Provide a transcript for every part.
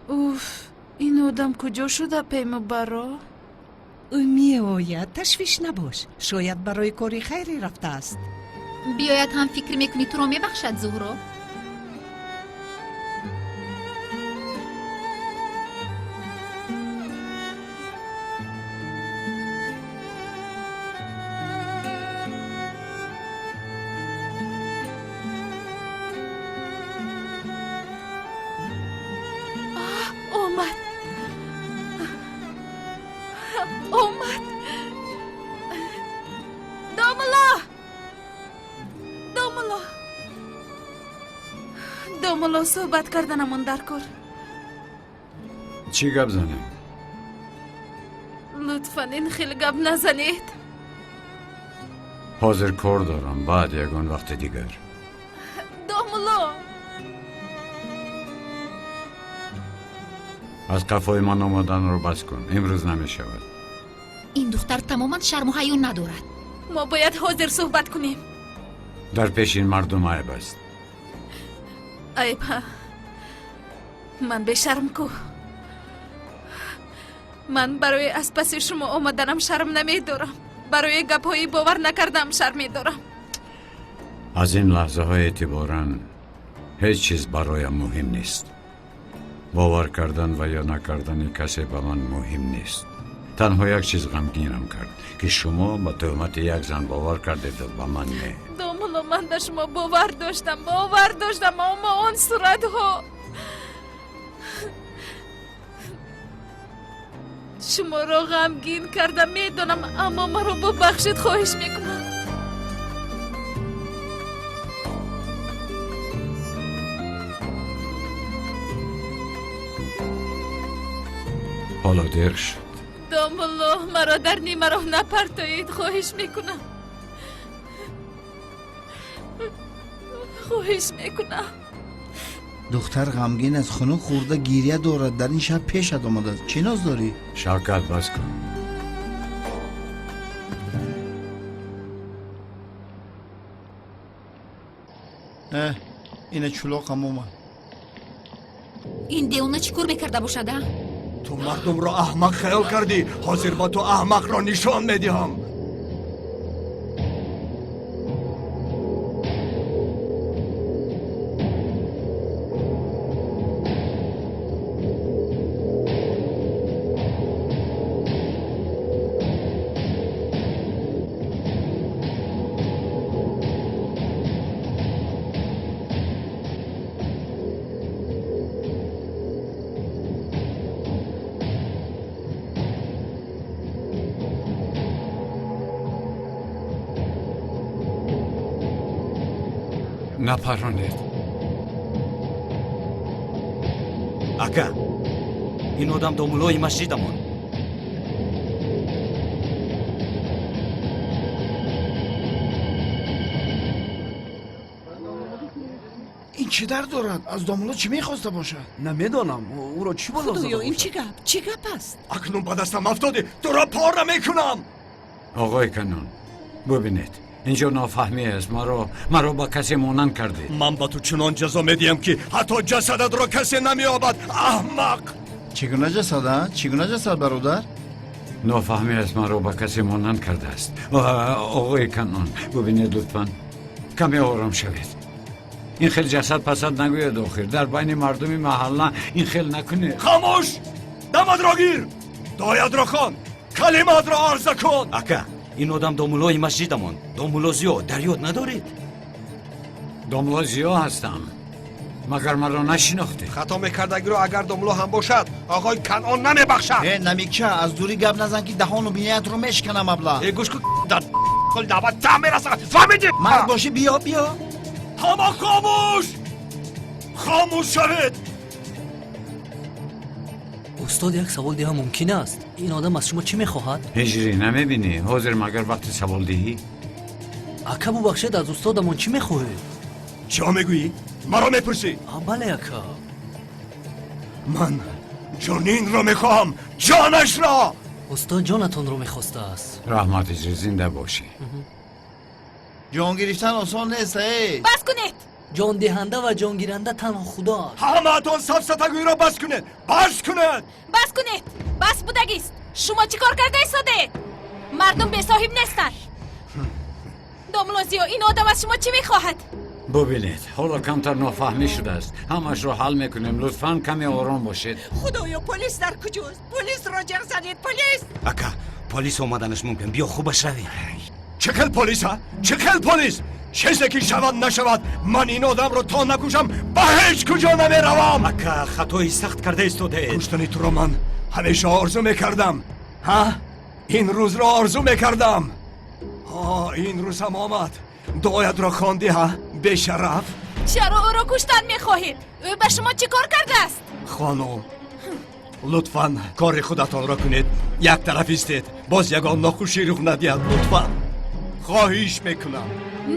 Уф, ин одам куҷо шуда паймубаро? Ӯ меояд, ташвиш набош. Шояд барои кори хайре рафтааст. Биёяд ҳам фикр мекунӣ туро мебахшад, Зуҳро? Омад, омад. Домулло, домулло, домулло, суҳбат карданамон дар кор. Чӣ гап занем? Лутфан, ин хел гап назанед. Ҳозир кор дорам, баъд ягон вақти дигар. Домулло! Аз қафои ман омаданро бас кун, имрӯз намешавад. Ин духтар тамоман шарму ҳаё надорад. Мо бояд ҳозир суҳбат кунем. Дар пеши ин мардум айб аст. Айб, ҳа? Ман бешарм ку. Ман барои аз паси шумо омаданам шарм намедорам, барои гапҳои бовар накардам шарм медорам. Аз ин лаҳзаҳо эътиборан ҳеҷ чиз бароям муҳим нест. Бовар кардан ва ё накардани касе ба ман муҳим нест. Танҳо як чиз ғамгинам кард, ки шумо ба тӯҳмати як зан бовар кардеду ба ман не. Домулло, ман ба шумо бовар доштам, бовар доштам, аммо он суратҳо. Шуморо ғамгин кардам, медонам, аммо маро бубахшед, хоҳиш мекунам. Ҳоло дер шуд. Домулло, маро дар нимароҳ напартоед, хоҳиш мекунам, хоҳиш мекунам. Духтар ғамгин аст, хунук хӯрда гирья дорад, дар ин шаб пешат омадааст. Чӣ ноз дорӣ? Шавкат, бас кун. Э, ина чулоқам омад. Ин девона чӣ кор мекарда бошад, а? Ту мардумро аҳмақ хаёл кардӣ, ҳозир ба ту аҳмақро нишон медиҳам. Напаронед. Ака, ин одам домуллои масҷидамон. Ин чӣ дард дорад? Аз домулло чӣ мехоста бошад? Намедонам, ӯро чӣ бало зада Худоё, ин бошад? чӣ гап? Чӣ гап аст? Акнун ба дастам афтодӣ, туро пора мекунам. Оғои Канон, бубинед, инҷо нофаҳмӣ аст. Маро ба касе монанд кардед. Ман ба ту чунон ҷазо медиҳам, ки ҳатто ҷасадатро касе намеёбад, аҳмақ. Чӣ гуна ҷасад, а? Чӣ гуна ҷасад, бародар? Нофаҳмӣ аст, маро ба касе монанд кардааст. Оғои Канон, бубинед, лутфан каме ором шавед. Ин хел ҷасад пасад нагӯяд. Охир дар байни мардуми маҳалла ин хел накунед. Хомӯш, дамадро гир, дуоятро хон, калимаатро арза кун. Ака, ин одам домуллои масҷидамон, домулло Зиё, дар ёд надоред? Домулло Зиё ҳастам, магар маро нашинохтед? Хато мекардагиро агар домулло ҳам бошад, оғои Канъон намебахшад. Э, намикча, аз дурӣ гап назан, ки даҳону биниятро мешканам, абла. Э, гӯш кун, дар даъват та мерасад, фаҳмидӣ? Мард бошӣ, биё, биё. Ҳама хомӯш, хомӯш шавед. Устод, як савол диҳам мумкин аст? Ин одам аз шумо чӣ мехоҳад? Ҳиҷрӣ, намебинӣ, ҳозир магар вақти саволдиҳӣ? Ака, бубахшед, аз устодамон чӣ мехоҳед? Чӣ мегӯӣ? Маро мепурсӣ? Бале, ака. Ман ҷонинро мехоҳам, ҷонашро. Устод ҷонатонро мехостааст. Раҳмат, ҳиҷрӣ, зинда бошӣ. Ҷон гирифтан осон нест, э. Бас кунед. Ҷондиҳанда ва ҷонгиранда танҳо Худо аст. Ҳамаатон сафсатагӯиро бас кунед, бас кунед, бас кунед. Бас будагист. Шумо чӣ кор карда истодаед? Мардум бесоҳиб нестанд. Домулло Зиё, ин одам аз шумо чӣ мехоҳад? Бубинед, ҳоло камтар нофаҳмӣ шудааст. Ҳамашро ҳал мекунем. Лутфан каме ором бошед. Худоё, полис дар куҷост? Полисро ҷеғ занед, полис! Ака, полис омаданаш мумкин. Биё хубаш равем. Чӣ хел полис, а? Чӣ хел полис? Чизе ки шавад нашавад, ман ин одамро то накушам ба ҳеҷ куҷо намеравам. Ака, хатои сахт карда истодаед. Куштани туро ман ҳамеша орзу мекардам. Ҳа? Ин рӯзро орзу мекардам. Ин рӯз ҳам омад. Дуоятро хонди, ҳа? Бешараф. Чаро ӯро куштан мехоҳед? Ӯ ба шумо чӣ кор кардааст? Хонум, лутфан кори худатонро кунед. Як тараф истед. Боз ягон нохушӣ рух надиҳад. Лутфан, хоҳиш мекунам.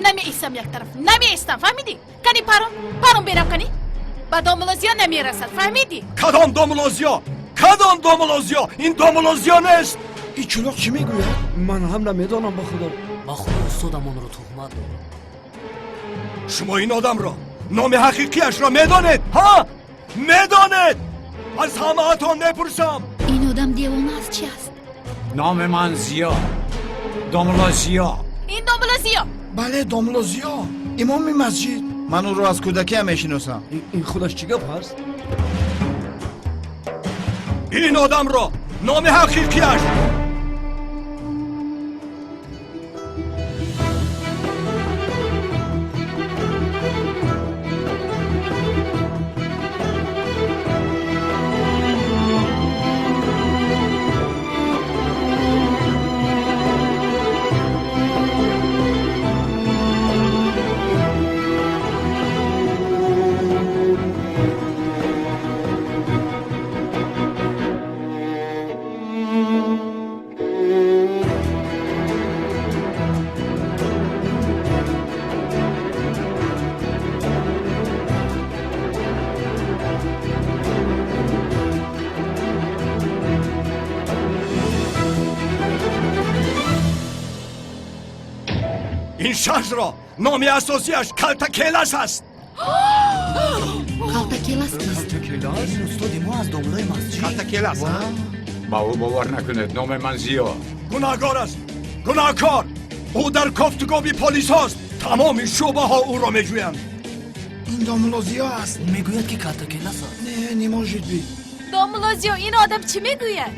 Намеистам як тараф, намеистам, фаҳмидӣ? Кани парон, парон берам, кани ба домулло Зиё намерасад, фаҳмидӣ? Кадом домулло Зиё? Кадом домулло Зиё? Ин домулло Зиё нест. Ин чулоқ чӣ мегӯяд? Ман ҳам намедонам, ба Худо. Ба Худо, устодам онро туҳмат дорад. Шумо ин одамро, номи ҳақиқиашро медонед, ҳа? Медонед? Аз ҳамаатон мепурсам. Ин одам девона аст, чи аст? Номи ман Зиё, домулло Зиё. Ин домулло Зиё? Бале, домулло Зиё, имоми масҷид. Ман ӯро аз кӯдакиам мешиносам. Ин худаш чӣ гап ҳаст? Ин одамро номи ҳақиқиаш ин шахсро номи асосиаш Калтакелас аст. Калтакелас кист? Ин устоди мо аз домуллои масҷид. Калтакелас, ба ӯ бовар накунед. Номи ман Зиё. Гунаҳгор аст, гунаҳкор. Ӯ дар кофтугоби полисҳост. Тамоми шӯъбаҳо ӯро меҷӯянд. Ин домулло Зиё аст. Мегӯяд, ки Калтакелас аст. Не, не может быть. Домулло Зиё, ин одам чӣ мегӯяд?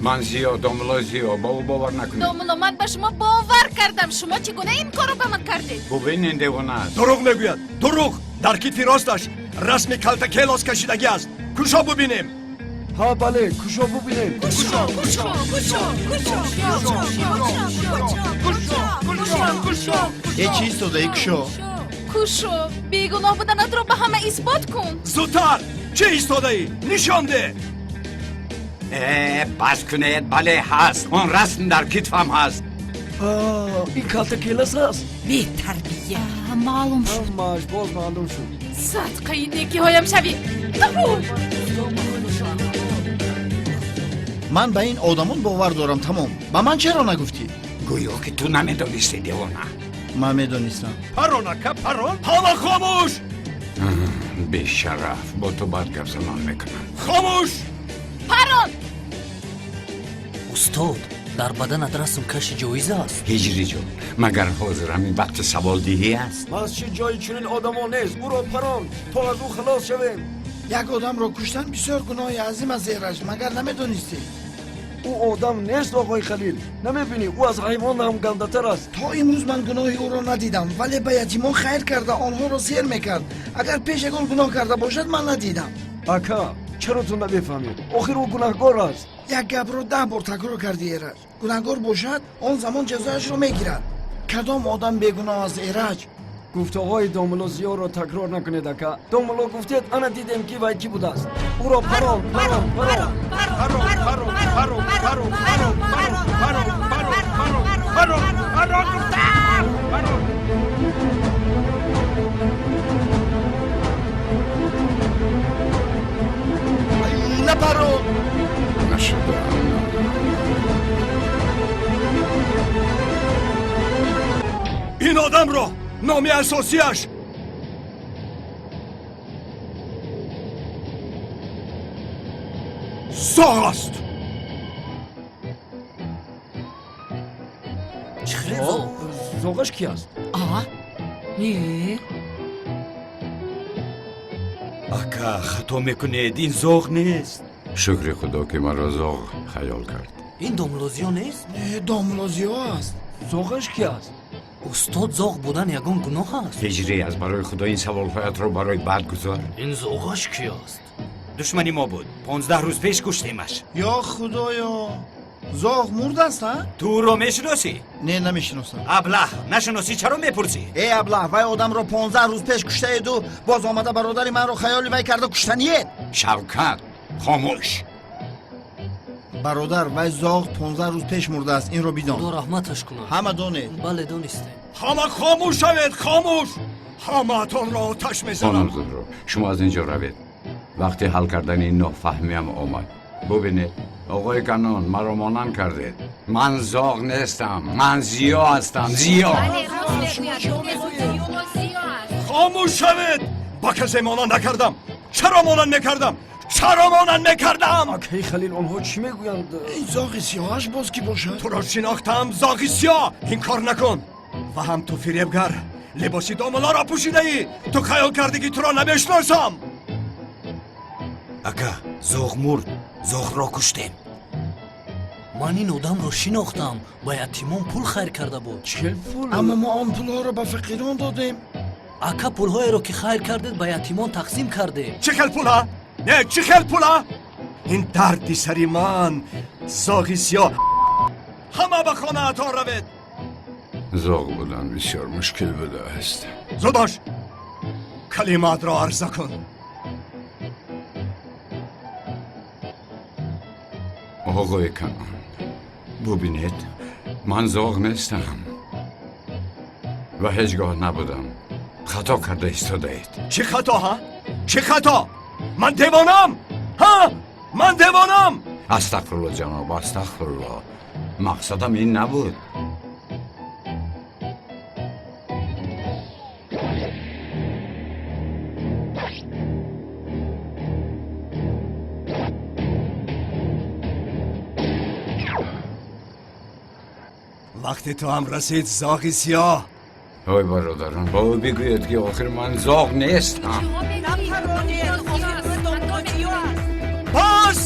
Ман Зиё, домулло Зиё, ба ӯ бовар накунед. Домулло, ман ба шумо бовар кардам. Шумо чӣ гуна ин корро ба ман кардед? Бубин, ин девона аст. Дурӯғ мегӯяд, дурӯғ. Дар китфи росташ расми Калтакелос кашидагӣ аст. Кушо бубинем. Ҳа, бале, кушо бубинем. Кушо, кушо, кушо, кушо, кушо, кушо. Э, чӣ истодаи, кушо. Кушо, бегуноҳ буданатро ба ҳама исбот кун. Зудтар, чӣ истодаӣ? Нишон деҳ. Бас кунед. Бале, ҳаст. Он расм дар китфам ҳаст. Ин Калтакелас аст. Бетарбия. Маълум шуд. Ҳамааш боз маълум шуд. Садқаи некиҳоям шавӣ. Ман ба ин одамон бовар дорам, тамом. Ба ман чаро нагуфтӣ? Гӯё ки ту намедонисти, девона. Ман медонистам. Парон, ака, парон. Ҳама хомӯш. Бешараф, бо ту бад гап занон мекунам. Хомӯш. Парон. Устод, дар баданат расм каши ҷоиз аст? Ҳиҷри ҷон, магар ҳозир ҳамин вақти саволдиҳӣ аст? Масҷид ҷои чунин одамон нест. Ӯро парон, то аз ӯ халос шавем. Як одамро куштан бисёр гуноҳи азим аст, Эраҷ, магар намедонистӣ? Ӯ одам нест, оқои Халил. Намебинӣ, ӯ аз ҳайвон ҳам гандатар аст. То имрӯз ман гуноҳи ӯро надидам, вале ба ятимон хайр карда, онҳоро сер мекард. Агар пеш ягон гуноҳ карда бошад, ман надидам. Ака, чаро ту намефаҳмӣ? Охир ӯ гунаҳгор аст. Як гапро 10 бор такрор карди, Эраҷ. Гунаҳгор бошад, он замон ҷазояшро мегирад. Кадом одам бегуноҳ аст, Эраҷ? Гуфтаҳои домулло Зиёро такрор накунед, ака. Домулло гуфтед, ана дидем, ки вай кӣ будааст. Ӯро парон, парон, парон. Парон, парон, парон, парон, парон, парон, парон, парон, парон, парон, парон, гуфтам, парон. Напарон. Нашуда. Ин одамро номи асосиаш Зоғ аст. Чӣ хеле зоғ? Зоғаш ки аст? А? Не. Ака, хато мекунед, ин зоғ нест. Шукри Худо ки маро зоғ хаёл кард. Ин домулло Зиё нест? Не, домулло Зиё аст. Зоғаш ки аст? Устод, зоғ будан ягон гуноҳ аст? Ҳиҷрӣ, аз барои Худо ин саволҳоятро барои баъд гузор. Ин зоғаш ки аст? Душмани мо буд. 15 рӯз пеш куштемаш. Ё Худоё, зоғ мурдааст, ҳа? Ту ӯро мешиносӣ? Не, намешиносам. Аблаҳ, нашиносӣ чаро мепурсӣ? Э аблаҳ, вай одамро 15 рӯз пеш куштаеду боз омада бародари манро хаёли вай карда куштаниед. Шавкат, хомӯш. Бародар, вай зоғ 15 рӯз пеш мурдааст, инро бидон. Худо раҳматаш кунад. Ҳама донед. Бале, донистем. Ҳама хомӯш шавед, хомӯш. Ҳамаатонро оташ мезанам. Хонум Зуҳро, шумо аз ин ҷо равед. Вақти ҳал кардани нофаҳмиам омад. Бубинед, оғои Канон, маро монанд кардед. Ман зоғ нестам, ман Зиё ҳастам, Зиё. Хомӯш шавед. Ба касе монанд накардам. Чаро монанд мекардам? Чаро монанд мекардам? Акаи Халил, онҳо чӣ мегӯянд? Ин зоғи сиёҳаш боз ки бошад? Туро шинохтам, зоғи сиёҳ. Ин кор накун. Ва ҳам ту фиребгар, либоси домуллоро пӯшидаӣ. Ту хаёл кардӣ ки туро намешиносам. Ака, зоғ мурд, зоғро куштем. Ман ин одамро шинохтам, ба ятимон пул хайр карда буд. Чӣ пул? Аммо мо он пулҳоро ба фақирон додем. Ака, пулҳоеро ки хайр кардед ба ятимон тақсим кардем. Чӣ хел пула? Не, чӣ хел пула? Ин дарди сари ман, зоғи сиёҳ. Ҳама ба хонаатон равед. Зоғ будан бисёр мушкил будааст. Зуд бош, калимаатро арза кун. Оғои Канон, бубинед, ман зоғ нестам ва ҳеҷ гоҳ набудам. Хато карда истодаед. Чӣ хато, ҳа? Чӣ хато? Ман девонам? Ҳа? Ман девонам? Астағфирулло, ҷаноб, астағфирулло. Мақсадам ин набуд. Вақти ту ҳам расид, зоғи сиёҳ. Ой бародарон, ба ӯ бигӯед ки охир ман зоғ нестам. Бас!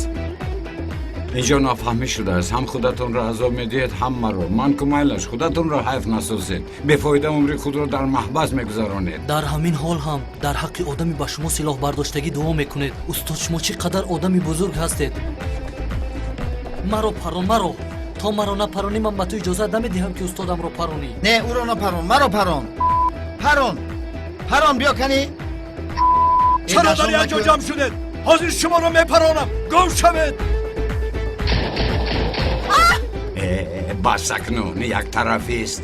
Инҷо нофаҳмӣ шудааст. Ҳам худатонро азоб медиҳед, ҳам маро. Ман кумайлаш, худатонро ҳайф насозед. Бефоида умри худро дар маҳбас мегузаронед. Дар ҳамин ҳол ҳам дар ҳаққи одами ба шумо силоҳбардоштагӣ дуо мекунед. Устод, шумо чӣ қадар одами бузург ҳастед. Маро парон, маро. То маро напаронӣ, ман ба ту иҷозат намедиҳам ки устодамро паронӣ. Не, ӯро напарон, маро парон. Парон, парон, биё канӣ. Чаро дар як ҷо ҷамъ шудед? Ҳозир шуморо мепаронам. Гум шавед. Бас акнун, яктарафист.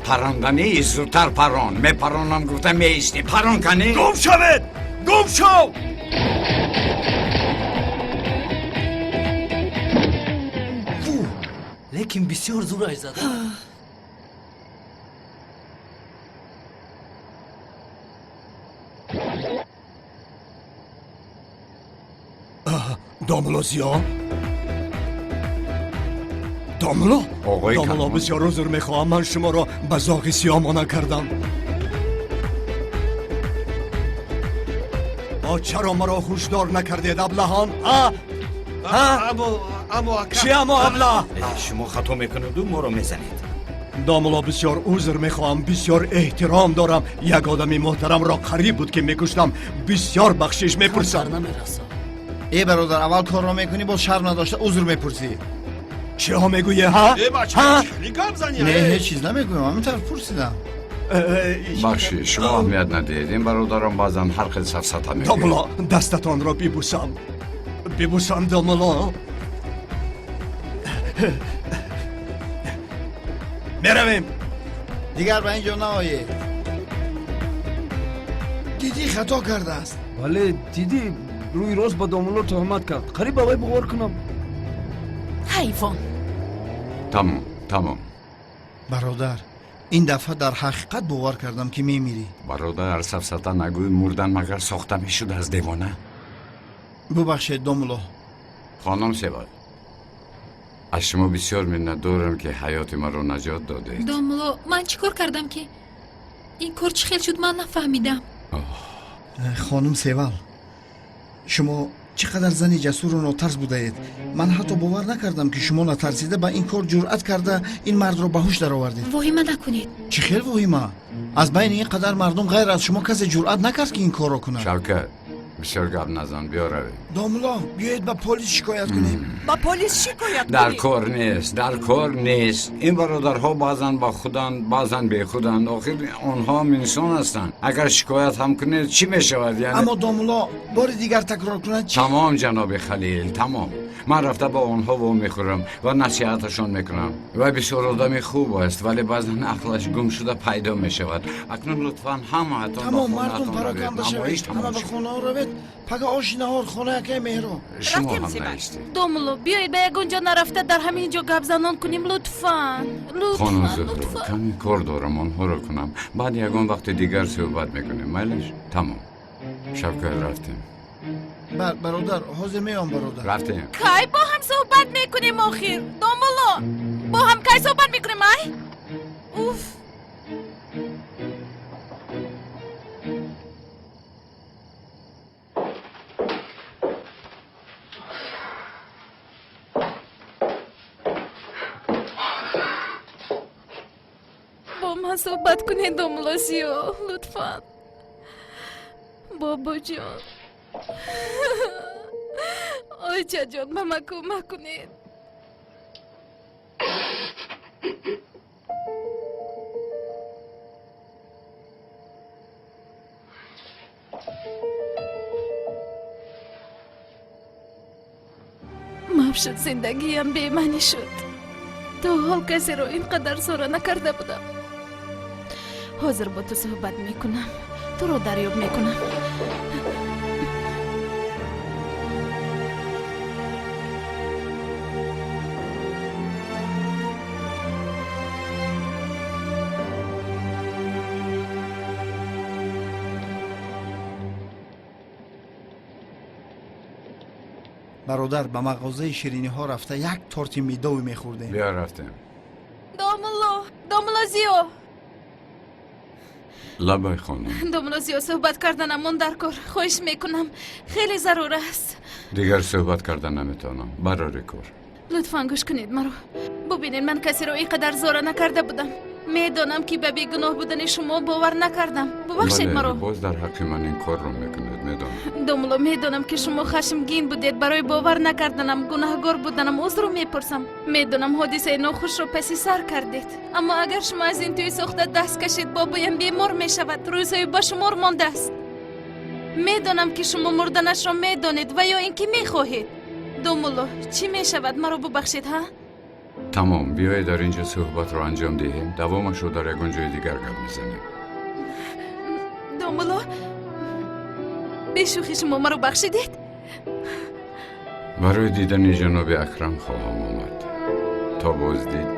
Паронданӣ зудтар парон. Мепаронам гуфта меистӣ. Парон канӣ. Гум шавед, гум шав. Лекин бисёр зураш зада. Домулло Зиё, домулло, оғои домулло, бисёр узр мехоҳам, ман шуморо ба зоғи сиёҳ монанд кардам. О, чаро маро ҳушдор накардед, аблаҳон? Чӣ амо, аблаҳ? Шумо хато мекунеду моро мезанед. Домулло, бисёр узр мехоҳам, бисёр эҳтиром дорам. Як одами муҳтарамро қариб буд ки мекуштам. Бисёр бахшиш мепурсам. Намерасам. Э бародар, аввал корро мекунӣ, боз шарм надошта узр мепурсӣ. Чиҳо мегӯе, ҳа? Не, ҳеҷ чиз намегӯям, ҳамин тавр пурсидам. Бахшиш, шумо аҳамият надиҳед. Ин бародарон баъзан ҳар хел сафсата мегӯянд. Домулло, дастатонро бибусам, бибусам, домулло. Меравем. Дигар ба ин ҷо наоед. Дидӣ, хато кардааст. Бале, дидӣ, рӯи рост ба домулло туҳмат кард. Қариб ба вай бовар кунам. Ҳайвон. Тамом, тамом. Бародар, ин дафъа дар ҳақиқат бовар кардам ки мемирӣ. Бародар, сафсата нагӯй, мурдан магар сохта мешуд аз девона? Бубахшед, домулло. Хонум Севал, аз шумо бисёр миннатдорам, ки ҳаёти маро наҷот додед. Домулло, ман чӣ кор кардам, ки ин кор чӣ хел шуд, ман нафаҳмидам. Хонум Севал, шумо чӣ қадар зани ҷасуру нотарс будаед. Ман ҳатто бовар накардам, ки шумо натарсида ба ин кор ҷуръат карда ин мардро ба ҳуш даровардед. Воҳима накунед. Чӣ хел воҳима? Аз байни ин қадар мардум ғайр аз шумо касе ҷуръат накард, ки ин корро кунад. Шавкат, бисёр гап назан, биё равем. Домулло, биёед ба полис шикоят кунем. Ба полис шикоят Дар кунед. кор нест, дар кор нест. Ин бародарҳо баъзан ба худанд, баъзан бехуданд. Охир онҳо ҳам инсон ҳастанд. Агар шикоят ҳам кунед, чӣ мешавад? Яъне Аммо домулло бори дигар такрор кунад чӣ? Тамом, ҷаноби Халил, тамом. Ман рафта бо онҳо вомехӯрам ва насиҳаташон мекунам. Вай бисёр одами хуб аст, вале баъзан ақлаш гум шуда пайдо мешавад. Акнун лутфан ҳамаатон ба Тамом, мардум хонаатон равед. пароканда Намоиш шавед, ҳама тамом ба шуд. хонаҳо равед. Пага оши наҳор хонаи акаи Меҳро. Шумо Рафтем, ҳам Севал. наистед. Домулло, биёед ба ягон ҷо нарафта дар ҳамин ҷо гапзанон кунем, лутфан. Хонум Лутфан, Зуҳро, лутфан. каме кор дорам, онҳоро кунам, баъд ягон вақти дигар суҳбат мекунем. Майлаш? Тамом, Шавкат, рафтем. Бародар, ҳозир меом, бародар. Рафтем. Кай бо ҳам суҳбат мекунем охир, домулло? Бо ҳам кай суҳбат мекунем, ай? Уф! Бо ман суҳбат кунед, домулло Зиё, лутфан. Бобоҷон, ойчаҷон, ба ман кӯмак кунед. Мав шуд, зиндагиям бемаънӣ шуд. То ҳол касеро ин қадар зора накарда будам. Ҳозир бо ту суҳбат мекунам, туро дарёб мекунам. Бародар, ба мағозаи шириниҳо рафта як торти медовӣ мехӯрдем. Биё, рафтем. Домулло, домулло Зиё! Лабай, хонум. Домулло Зиё, суҳбат карданамон дар кор, хоҳиш мекунам, хеле зарур аст. Дигар суҳбат карда наметавонам, барори кор. Лутфан гӯш кунед маро. Бубинед, ман касеро ин қадар зора накарда будам. Медонам, ки ба бегуноҳ будани шумо бовар накардам, бубахшед Бале, маро. Боз дар ҳаққи ман ин корро мекунед, медонам. Домулло, медонам, ки шумо хашмгин будед. Барои бовар накарданам, гунаҳгор буданам узру мепурсам. Медонам, ҳодисаи нохушро паси сар кардед, аммо агар шумо аз ин тӯй сохта даст кашед, бобоям бемор мешавад, рӯзҳои ба шумор мондааст. Медонам, ки шумо мурданашро медонед ва ё ин ки мехоҳед. Домулло, чӣ мешавад, маро бубахшед, ҳа? Тамом, биёед дар ин ҷо суҳбатро анҷом диҳем, давомашро дар ягон ҷои дигар гап мезанем. Домулло, бешӯхӣ, шумо маро бахшидед? Барои дидани ҷаноби Акрам хоҳам омад. То боздид.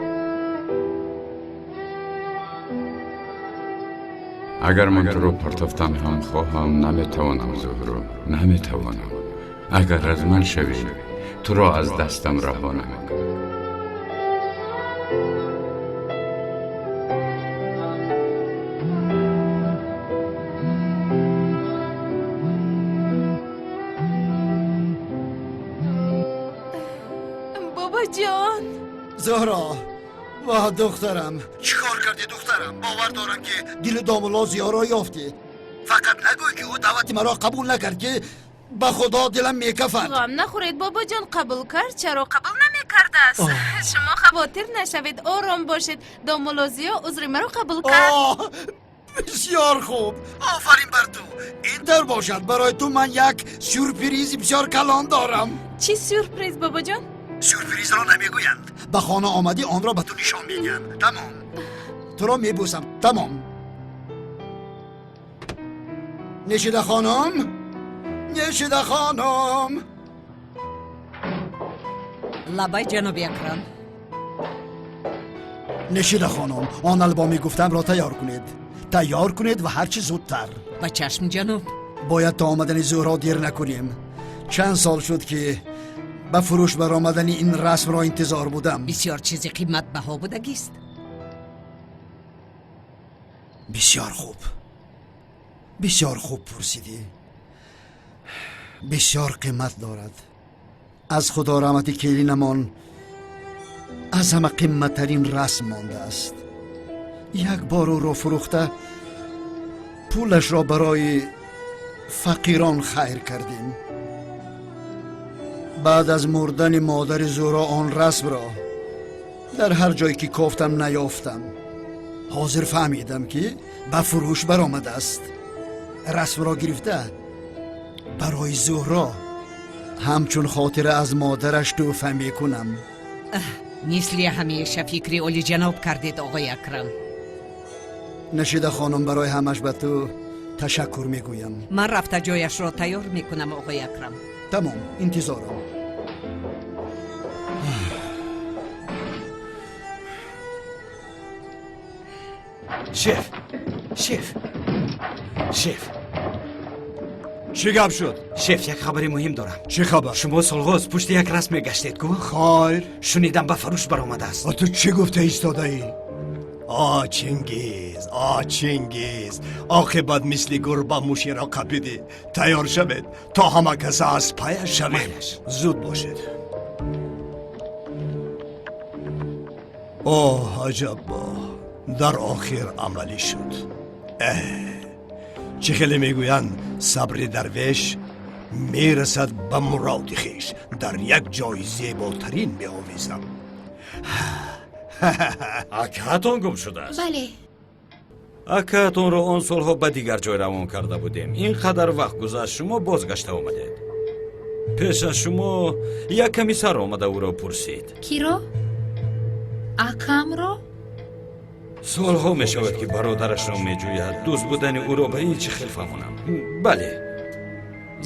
Агар ман туро партофтан ҳам хоҳам, наметавонам, Зуҳро, наметавонам. Агар аз ман шавӣ, туро аз дастам раҳо намекунам. Бобоҷон! Зуҳро, воҳ, духтарам, чӣ кор кардӣ, духтарам? Бовар дорам, ки дили домулло Зиёро ёфтӣ. Фақат нагӯй, ки ӯ даъвати маро қабул накард, ки ба худо дилам мекафад. Ғам нахӯред, бобоҷон, қабул кард. Чаро қабул намекардааст? Шумо хавотир нашавед, ором бошед. Домулло Зиё узри маро қабул кард. Оҳ, бисёр хуб, офарин бар ту. Ин тавр бошад, барои ту ман як сюрпризи бисёр калон дорам. Чӣ сюрприз, бобоҷон? Сюрпризро намегӯянд. Ба хона омадӣ, онро ба ту нишон медиҳам. Тамом, туро мебӯсам. Тамом. Нешида хонум, Нешида хонум! Лабай, ҷаноби Акрам. Нешида хонум, он албоми гуфтамро тайёр кунед, тайёр кунед ва ҳарчи зудтар. Ба чашм, ҷаноб. Бояд то омадани Зуҳро дер накунем. Чанд сол шуд, ки Ба фурӯш баромадани ин расмро интизор будам. Бисёр чизи қиматбаҳо будагист. Бисёр хуб, бисёр хуб пурсидӣ. Бисёр қимат дорад. Аз худо раҳмати келинамон аз ҳама қиматтарин расм мондааст. Як бор ӯро фурӯхта, пулашро барои фақирон хайр кардем. Баъд аз мурдани модари Зуҳро он расмро дар ҳар ҷое ки кофтам наёфтам. Ҳозир фаҳмидам, ки ба фурӯш баромадааст. Расмро гирифта барои Зуҳро ҳамчун хотира аз модараш тӯҳфа мекунам. Мисли ҳамеша фикри олиҷаноб кардед, оғои Акрам. Нашида хонум, барои ҳамаш ба ту ташаккур мегӯям. Ман рафта ҷояшро тайёр мекунам, оғои Акрам. Тамом, интизорам. Шеф, шеф, шеф. Чӣ гап шуд? Шеф, як хабари муҳим дорам. Чӣ хабар? Шумо солҳост пушти як расм мегаштед ку? Хайр. Шунидам, ба фурӯш баромадааст. А ту чӣ гуфта истодаӣ? А Чингиз, а Чингиз, оқибат мисли гурба мушеро қапидӣ. Тайёр шавед, то ҳама каса аз паяш шавем. Зуд бошед. Оҳ, аҷаббо, дар охир амалӣ шуд. Эҳ, чӣ хеле мегӯянд, сабри дарвеш мерасад ба муроди хеш. Дар як ҷои зеботарин меовезам. Акаатон гум шудааст? Бале. Акаатонро он солҳо ба дигар ҷой равон карда будем. Ин қадар вақт гузашт, шумо бозгашта омадед. Пеш аз шумо як комиссар омада ӯро пурсид. Киро? Акамро? Солҳо мешавад, ки бародарашро меҷӯяд. Дӯст будани ӯро ба ин чӣ хел фаҳмонам? Бале,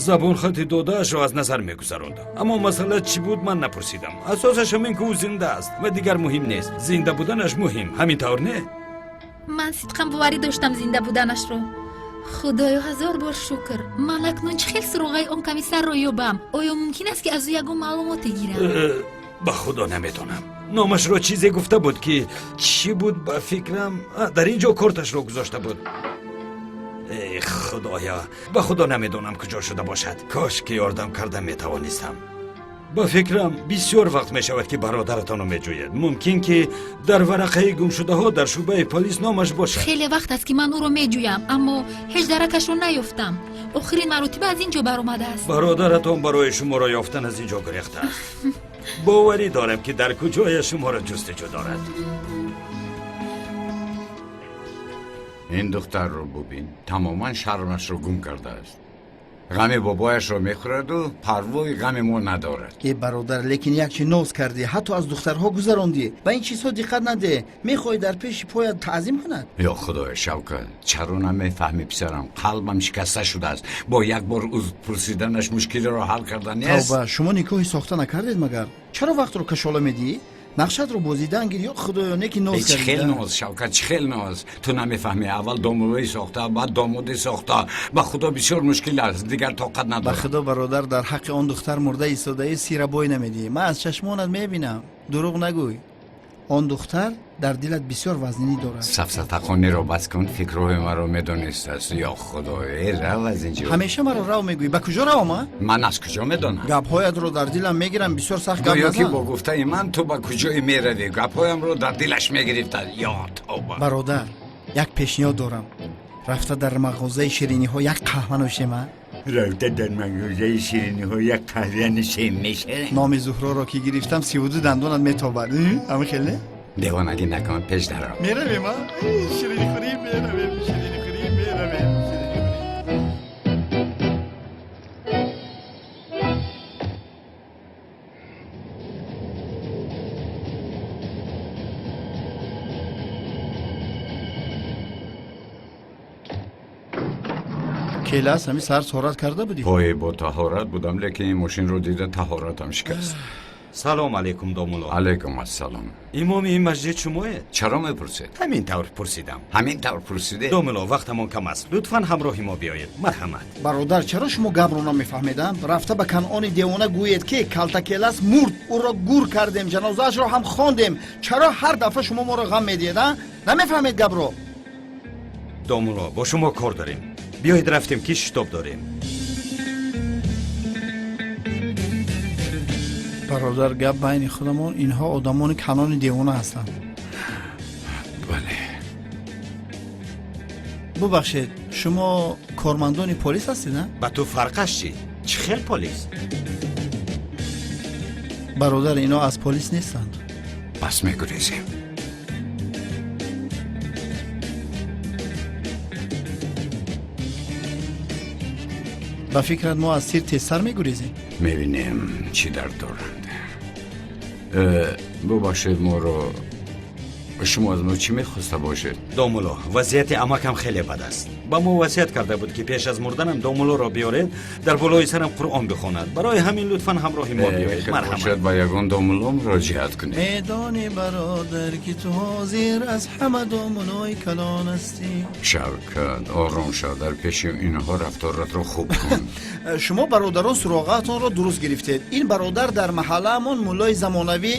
забонхати додаашро аз назар мегузаронд, аммо масъала чӣ буд, ман напурсидам. Асосаш ҳамин, ки ӯ зинда аст ва дигар муҳим нест. Зинда буданаш муҳим, ҳамин тавр не? Ман сидқан боварӣ доштам зинда буданашро. Худоё, ҳазор бор шукр. Ман акнун чӣ хел суроғаи он комиссарро ёбам? Оё мумкин аст, ки аз ӯ ягон маълумоте гирам? Ба худо намедонам. Номашро чизе гуфта буд, ки чӣ буд, ба фикрам, дар ин ҷо корташро гузошта буд. Эй худоё, ба худо намедонам куҷо шуда бошад. Кош ки ёрдам карда метавонистам. Ба фикрам, бисёр вақт мешавад, ки бародаратонро меҷӯед. Мумкин ки дар варақаи гумшудаҳо дар шӯъбаи полис номаш бошад. Хеле вақт аст, ки ман ӯро меҷӯям, аммо ҳеҷ даракашро наёфтам. Охирин маротиба аз ин ҷо баромадааст. Бародаратон барои шуморо ёфтан аз ин ҷо гурехтааст. Боварӣ дорам, ки дар куҷоя шуморо ҷустуҷӯ дорад. Ин духтарро бубин, тамоман шармашро гум кардааст. Ғами бобояшро мехӯраду парвои ғами мо надорад. Э бародар, лекин як чи ноз кардӣ, ҳатто аз духтарҳо гузарондӣ. Ба ин чизҳо диққат наде. Мехоҳӣ дар пеши поят таъзим кунад? Ё худоя, Шавкат, чаро намефаҳмӣ, писарам? Қалбам шикаста шудааст. Бо як бор узр пурсиданаш мушкилиро ҳал карда нест. Тавба, шумо никоҳи сохта накардед магар? Чаро вақтро кашола медиҳӣ? Нақшатро бозидан гир. Ё худоё, неки ноз чӣ хел ноз, Шавкат, чӣ хел ноз? Ту намефаҳмӣ. Аввал домулои сохта, баъд домоди сохта. Ба худо, бисёр мушкил аст, дигар тоқат Ба надорам. Худо бародар, дар ҳаққи он духтар мурда истодаӣ, сира бой намедиҳӣ. Ман аз чашмонат мебинам. Дурӯғ нагӯй, он духтар дар дилат бисёр вазнинӣ дорад. Сафсатахониро бас кун, фикрҳои маро медонистааст. Ё худо, э рав аз инҷо. Ҳамеша маро рав мегӯӣ. Ба куҷо равам, а? Ман аз куҷо медонам? Гапҳоятро дар дилам мегирам. Бисёр сахт гап Гӯё ки назан. бо гуфтаи ман ту ба куҷое меравӣ. Гапҳоямро дар дилаш мегирифта. Ё тавба! Бародар, як пешниҳод дорам. Рафта дар мағозаи шириниҳо як қаҳва нӯшем, а? Рафта дар мағозаи шириниҳо як қаҳва нӯшем, мешавем. Номи Зуҳроро ки гирифтам, 32 дандонат метобад. Ҳамин хел не? Девонагӣ накун, пеш даро. Меравем, а? Ширинихӯрӣ меравем, ширинихӯрӣ меравем. Келас, ҳамин саҳар таҳорат карда будӣ? Пое бо таҳорат будам, лекин ин мошинро дида таҳоратам шикаст. Салом алейкум, домулло. Алейкум ассалом. Имоми ин масҷид шумоед? Чаро мепурсед? Ҳамин тавр пурсидам. Ҳамин тавр пурсидед? Домулло, вақтамон кам аст. Лутфан ҳамроҳи мо биёед. Марҳамат. Бародар, чаро шумо гапро намефаҳмед? Рафта ба Канъони девона гӯед, ки Калтакелас мурд, ӯро гур кардем, ҷанозаашро ҳам хондем. Чаро ҳар дафъа шумо моро ғам медиҳед, а? Намефаҳмед гапро? Домулло, бо шумо кор дорем. Биёед рафтем, ки шитоб дорем. Бародар, гап байни худамон, инҳо одамони Канъони девона ҳастанд. Бале. Бубахшед, шумо кормандони полис ҳастед, а? Ба ту фарқаш чӣ? Чӣ хел полис? Бародар, ино аз полис нестанд. Пас мегурезем. Ба фикрат, мо аз тир тезтар мегурезем? Мебинем, чӣ дард доранд. Бубахшед моро, шумо аз мо чӣ мехоста бошед? Домулло, вазъияти амакам хеле бад аст. Ба мо васият карда буд, ки пеш аз мурданам домуллоро биёред, дар болои сарам Қуръон бихонад. Барои ҳамин лутфан ҳамроҳи мо биёед. Марҳамат. Бошад, ба ягон домулло муроҷиат кунед. Медонӣ, бародар, ки ту ҳозир аз ҳама домуллои калон ҳастӣ. Шавкат, ором шав, дар пеши инҳо рафторатро хуб кун. Шумо бародарон суроғаатонро дуруст гирифтед. Ин бародар дар маҳаллаамон муллои замонавӣ,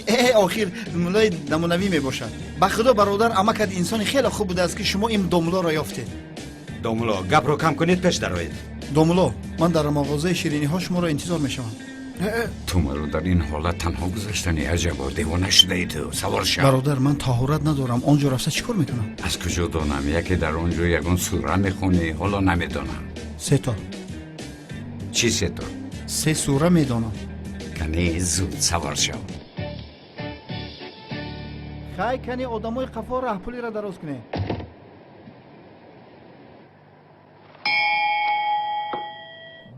охир муллои намунавӣ мебошад. Ба худо, бародар, амакат инсони хеле хуб будааст, ки шумо ин домуллоро ёфтед. Домулло, гапро кам кунед, пеш дароед. Домулло, ман дар мағозаи шириниҳо шуморо интизор мешавам. Ту маро дар ин ҳолат танҳо гузаштани? Аҷабо, девона шудаи ту. Савор шав. Бародар, ман таҳорат надорам, он ҷо рафта чӣ кор мекунам? Аз куҷо донам? Яке дар он ҷо ягон сура мехонӣ, ҳоло намедонам. Се то. Чӣ се то? Се сура медонам. Кани, зуд савор шав. Хай, кани, одамои қафо раҳпулиро дароз кунед.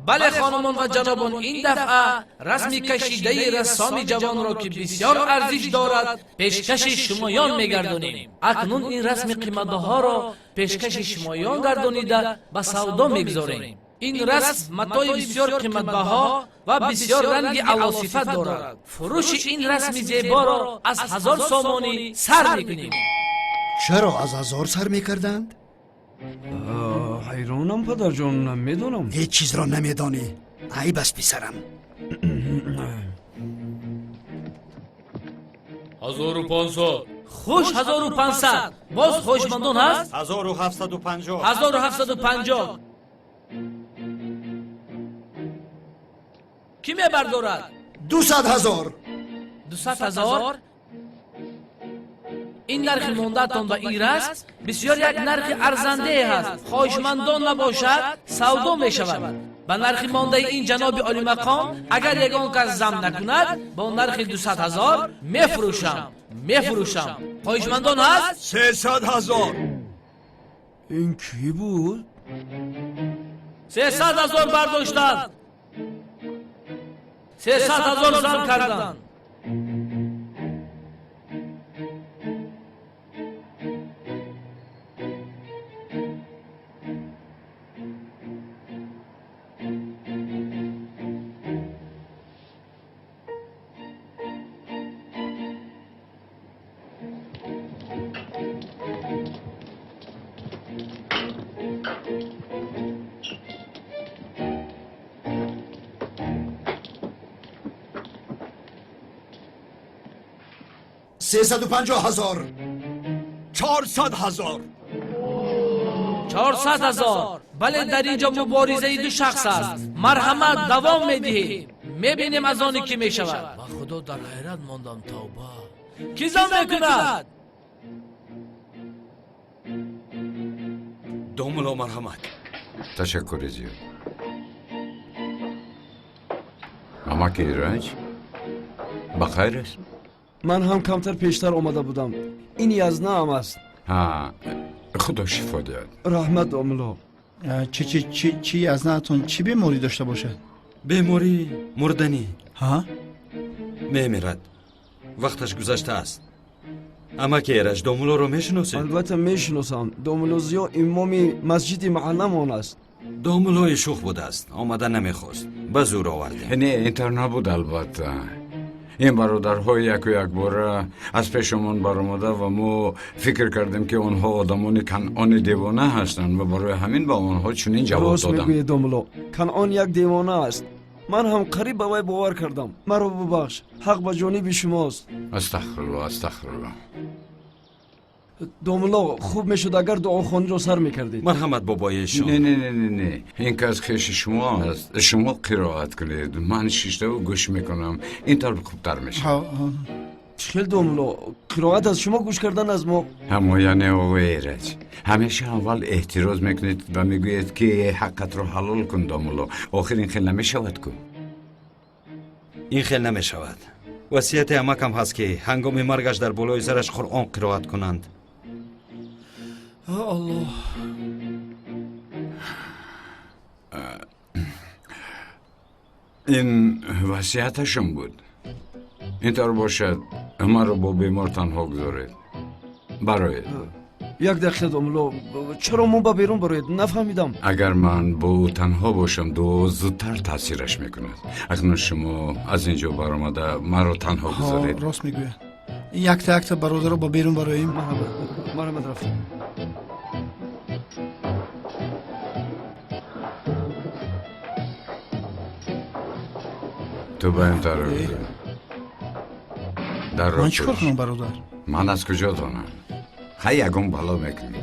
Бале, хонумон ва ҷанобон, ин дафъа расми кашидаи рассоми ҷавонро, ки бисёр арзиш дорад, пешкаши шумоён мегардонем. Акнун ин расми қиматбаҳоро пешкаши шумоён гардонида, ба савдо мегузорем. Ин расм матои бисёр қиматбаҳо ва бисёр ранги аълосифат дорад. Фурӯши ин расми зеборо аз 1000 сомонӣ сар мекунем. Чаро аз 1000 сар мекарданд? Ҳайронам, падарҷон, намедонам. Ҳеҷ чизро намедонӣ. Айб аст, писарам. 1500. Хуш, 1500. Боз хоҳишмандон ҳаст? 1750. 1750. Кӣ мебардорад? 200 000. 200 000. Ин нархи мондаатон ба ин расм бисёр як нархи арзандае ҳаст. Хоҳишмандон набошад, савдо мешавад. Ба нархи мондаи ин ҷаноби олимақом, агар ягон кас зам накунад, бо нархи 200 000 мефурӯшам, мефурӯшам. Хоҳишмандон ҳаст? 300 000. Ин кӣ буд? 300 000 бардоштанд. 300 000 зам карданд. 350 000. 400 000. 400 000. Бале, дар ин ҷо муборизаи ду шахс аст. Марҳамат, давом медиҳем, мебинем, аз оне кӣ мешавад. Ба худо, дар ҳайрат мондам, тавба. Кӣ зам мекунад? Домулло, марҳамат. Ташаккури зиёд. Амаки Ираҷ, ба хайр аст? Ман ҳам камтар пештар омада будам. Ин язнаам аст. Ҳа, худо шифо диҳад. Раҳмат, домулло. Чи, чи, чи, чи? Язнаатон чӣ беморӣ дошта бошад? Беморӣ мурданӣ. Ҳа. Мемирад, вақташ гузаштааст. Амаки Эраҷ, домуллоро мешиносед? Албатта мешиносам. Домулло Зиё имоми масҷиди маҳалламон аст. Домуллои шух будааст, омада намехост, ба зӯр овардем. Не, ин тавр набуд, албатта. Ин бародарҳо яку якбора аз пешамон баромада ва мо фикр кардем, ки онҳо одамони Канъони девона ҳастанд ва барои ҳамин ба онҳо чунин ҷавоб Рост додам. мегӯед, домулло, Канъон як девона аст. Ман ҳам қариб ба вай бовар кардам. Маро бубахш, ҳақ ба ҷониби шумост. Астағфирулло, астағфирулло. Домулло, хуб мешуд, агар дуохониро сар мекардед. Марҳамат, бобои эшон. Не, не, не, не, не, ин кас хеши шумо аст. Шумо қироат кунед, ман шиштаву гӯш мекунам. Ин тавр хубтар мешавад. Чӣ хел, домулло? Қироат аз шумо, гӯш кардан аз мо. Ҳамо, яъне оғои Эраҷ, ҳамеша аввал эҳтироз мекунед ва мегӯед, ки ҳаққатро ҳалол кун. Домулло, охир ин хел намешавад ку. Ин хел намешавад. Васияти амакам ҳаст, ки ҳангоми маргаш дар болои сараш Қуръон қироат кунанд. Аллоҳ. Ин васияташон буд. Ин тавр бошад, маро бо бемор танҳо гузоред, бароед. Як дақиқа, домулло, чаро мо ба берун бароед? Нафаҳмидам. Агар ман бо ӯ танҳо бошам, дуо зудтар таъсираш мекунад. Акнун шумо аз ин ҷо баромада, маро танҳо гузоред. Рост мегӯяд. Якта якта бародаро ба берун бароем. Марҳамат, рафтем. Ту ба ин тараф гузор. Дарро Ман чӣ кор пӯш. кунам, бародар? Ман аз куҷо донам? Хай, ягон бало мекунӣ.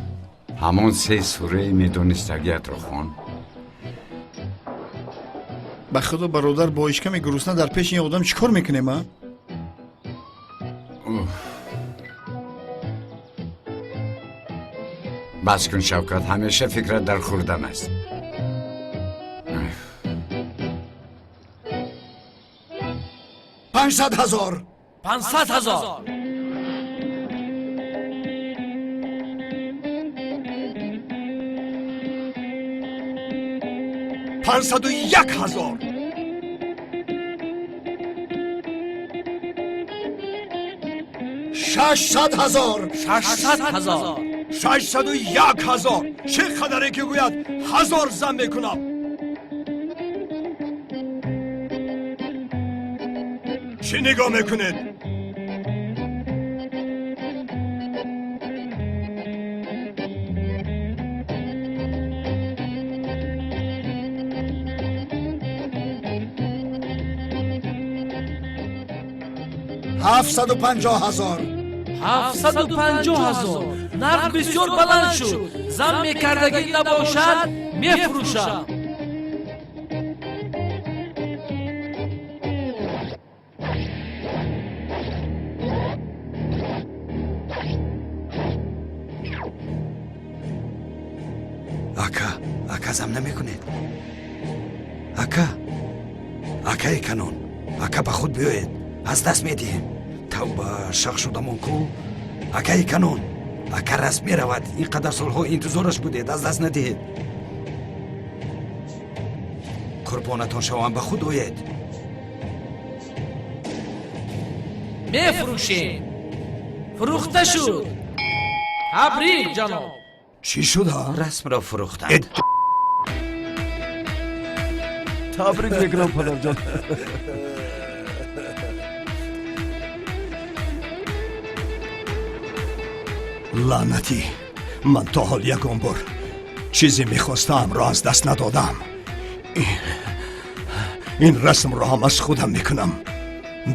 Ҳамон се сураи медонистагиятро хон. Ба худо, бародар, бо ишками гурусна дар пеши ин одам чӣ кор мекунем, а? Бас кун, Шавкат, ҳамеша фикрат дар хӯрдан аст. 500 000. 500 000. 501 000. 600 000. 600 000. 601 000. Чӣ қадаре ки гӯяд, ҳазор зам мекунам. Чӣ нигоҳ мекунед? 750 000. 750 000. Нарх бисёр баланд шуд. Зам мекардагӣ набошад, мефурӯшам. Ака, ака, зам намекунед? Ака, акаи Канон, ака, ба худ биёед, аз даст медиҳем. Тавба, шах шудамон ку. Акаи Канон, ака, раст меравад. Ин қадар солҳо интизораш будед, аз даст надиҳед. Қурбонатон шавам, ба худ оед. Мефурӯшем. Фурӯхта шуд. Табрик, ҷаноб. Чӣ шуда? Расмро фурӯхтанд. Табрик мекунам, падарҷон. Лаънатӣ, ман то ҳол ягон бор чизе мехостаамро аз даст надодам. Ин расмро ҳам аз худам мекунам.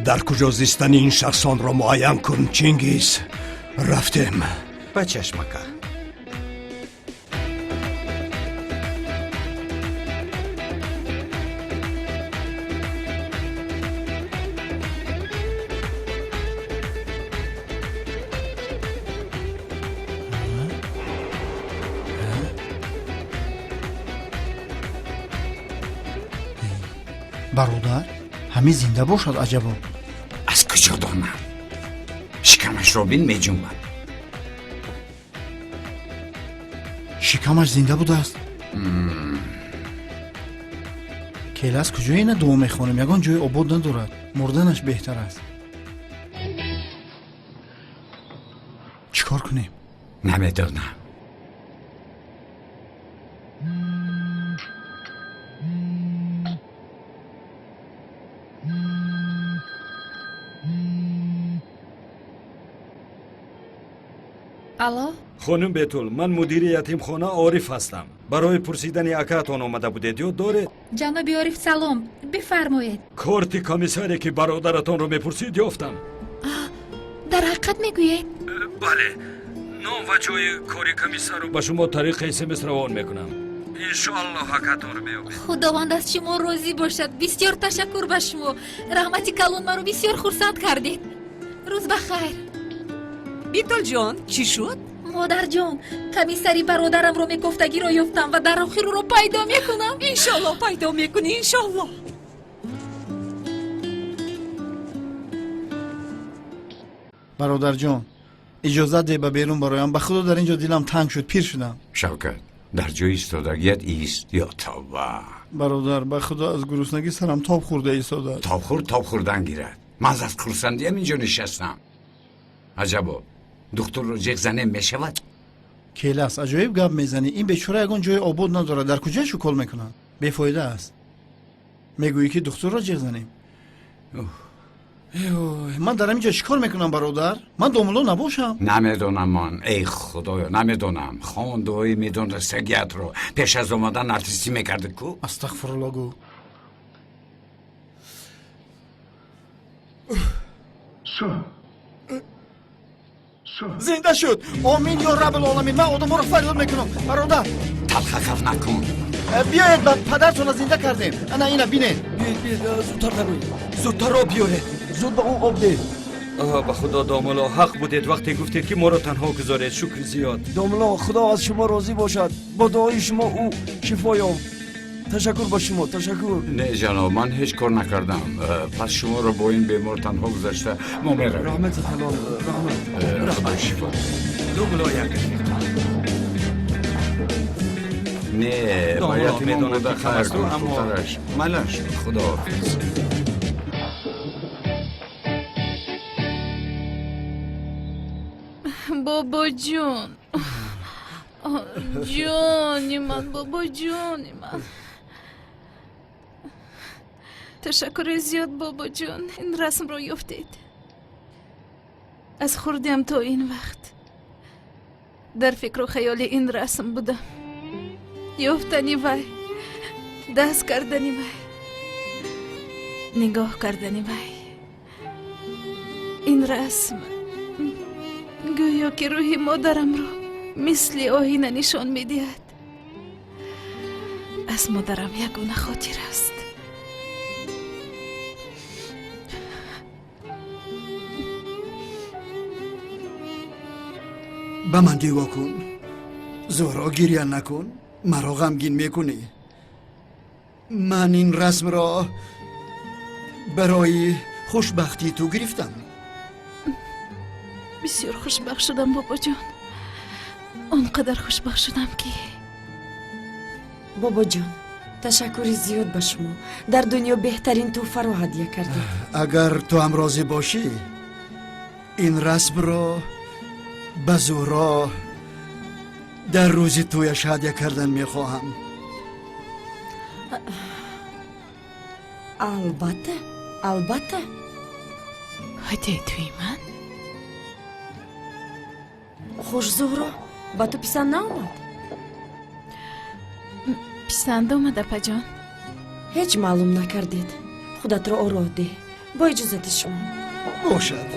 Дар куҷо зистани ин шахсонро муайян кун, Чингиз. Рафтем. Ба чашм, ака. Бародар, ҳамин зинда бошад аҷабо? Аз куҷо донам? Шикамашро бин, меҷунбад. Шикамаш зинда будааст. Келас куҷо ина дуо мехонем? Ягон ҷои обод надорад, мурданаш беҳтар аст. Чӣ кор кунем? Намедонам. Алло? Хонум Бетул, ман мудири ятимхона Ориф ҳастам. Барои пурсидани акаатон омада будед, ёд доред? Ҷаноби Ориф, салом, бифармоед. Корти комиссаре ки бародаратонро мепурсид ёфтам. Дар ҳақиқат мегӯед? Бале, ном ва ҷои кори комиссарро ба шумо тариқи смс равон мекунам. Иншоаллоҳ акаатонро меёбед. Худованд аз шумо розӣ бошад. Бисёр ташаккур ба шумо. Раҳмати калон, маро бисёр хурсанд кардед. Рӯз ба хайр. Битолҷон, чӣ шуд? Модарҷон, комиссари бародарамро мекофтагиро ёфтам ва дар охир ӯро пайдо мекунам. Иншоаллоҳ пайдо мекунӣ, иншоаллоҳ. Бародарҷон, иҷозат деҳ ба берун бароям. Ба худо, дар ин ҷо дилам танг шуд, пир шудам. Шавкат, дар ҷои истодагият ист. Ё тавба! Бародар, ба худо, аз гуруснагӣ сарам тоб хӯрда истодааст. Тоб хӯрд, тоб хӯрдан гирад. Ман аз хурсандиям инҷо нишастам. Аҷабо, духтурро ҷеғ занем, мешавад? Келас, аҷоиб гап мезанӣ. Ин бечора ягон ҷои обод надорад, дар куҷояш укол мекунанд? Бефоида аст. Мегӯӣ, ки духтурро ҷеғ занем? Ман дар ҳамин ҷо чӣ кор мекунам, бародар? Ман домулло набошам. Намедонам ман, эй худоё, намедонам. Хон дуои медонрасагиятро. Пеш аз омадан артистӣ мекарди ку. Астағфирулло гӯ. Зинда шуд! Омин, ё раббилоламин! Ман одамҳоро фарёд мекунам, бародар. Талхакаф накун. Биёед, ба падартонро зинда кардем. Ана ина бинед. Биёед, биёед, зудтар дароед, зудтар об биёред, зуд ба он об деҳ. Ба худо, домулло, ҳақ будед вақте гуфтед, ки моро танҳо гузоред. Шукри зиёд. Домулло, худо аз шумо розӣ бошад. Бо дуои шумо ӯ шифо ёфт. Ташаккур ба шумо, ташаккур. Не, ҷаноб, ман ҳеҷ кор накардам. Пас шуморо бо ин бемор танҳо гузашта мо меравем. Раҳмати калон, раҳмат. Худо шифо. Домулло, як дақиқа. Не, домулло, бояд имом медонам, буда ки хайр камасту, кун, аммо хубтараш. Малаш, худоҳофиз. Бобоҷон, ҷони ман, бобоҷони ман, ташаккури зиёд, бобоҷон, ин расмро ёфтед. Аз хурдиам то ин вақт дар фикру хаёли ин расм будам. Ёфтани вай, даст кардани вай, нигоҳ кардани вай. Ин расм гӯё ки рӯҳи модарамро мисли оина нишон медиҳад. Аз модарам ягона хотир аст. Ба ман дигоҳ кун, Зуҳро, гирья накун, маро ғамгин мекунӣ. Ман ин расмро барои хушбахтии ту гирифтам. Бисёр хушбахт шудам, бобоҷон. Он қадар хушбахт шудам, ки Бобоҷон, ташаккури зиёд ба шумо. Дар дунё беҳтарин тӯҳфаро ҳадя кардед. Агар ту ҳам розӣ бошӣ, ин расмро ба Зуҳро дар рӯзи тӯяш ҳадя кардан мехоҳам. Албатта, албатта. Ҳадяи тӯи ман? Хуш, Зуҳро, ба ту писанд наомад? Писанд омад, апаҷон. Ҳеҷ маълум накардед. Худатро ороҳ деҳ. Бо иҷозати шумо. Бошад.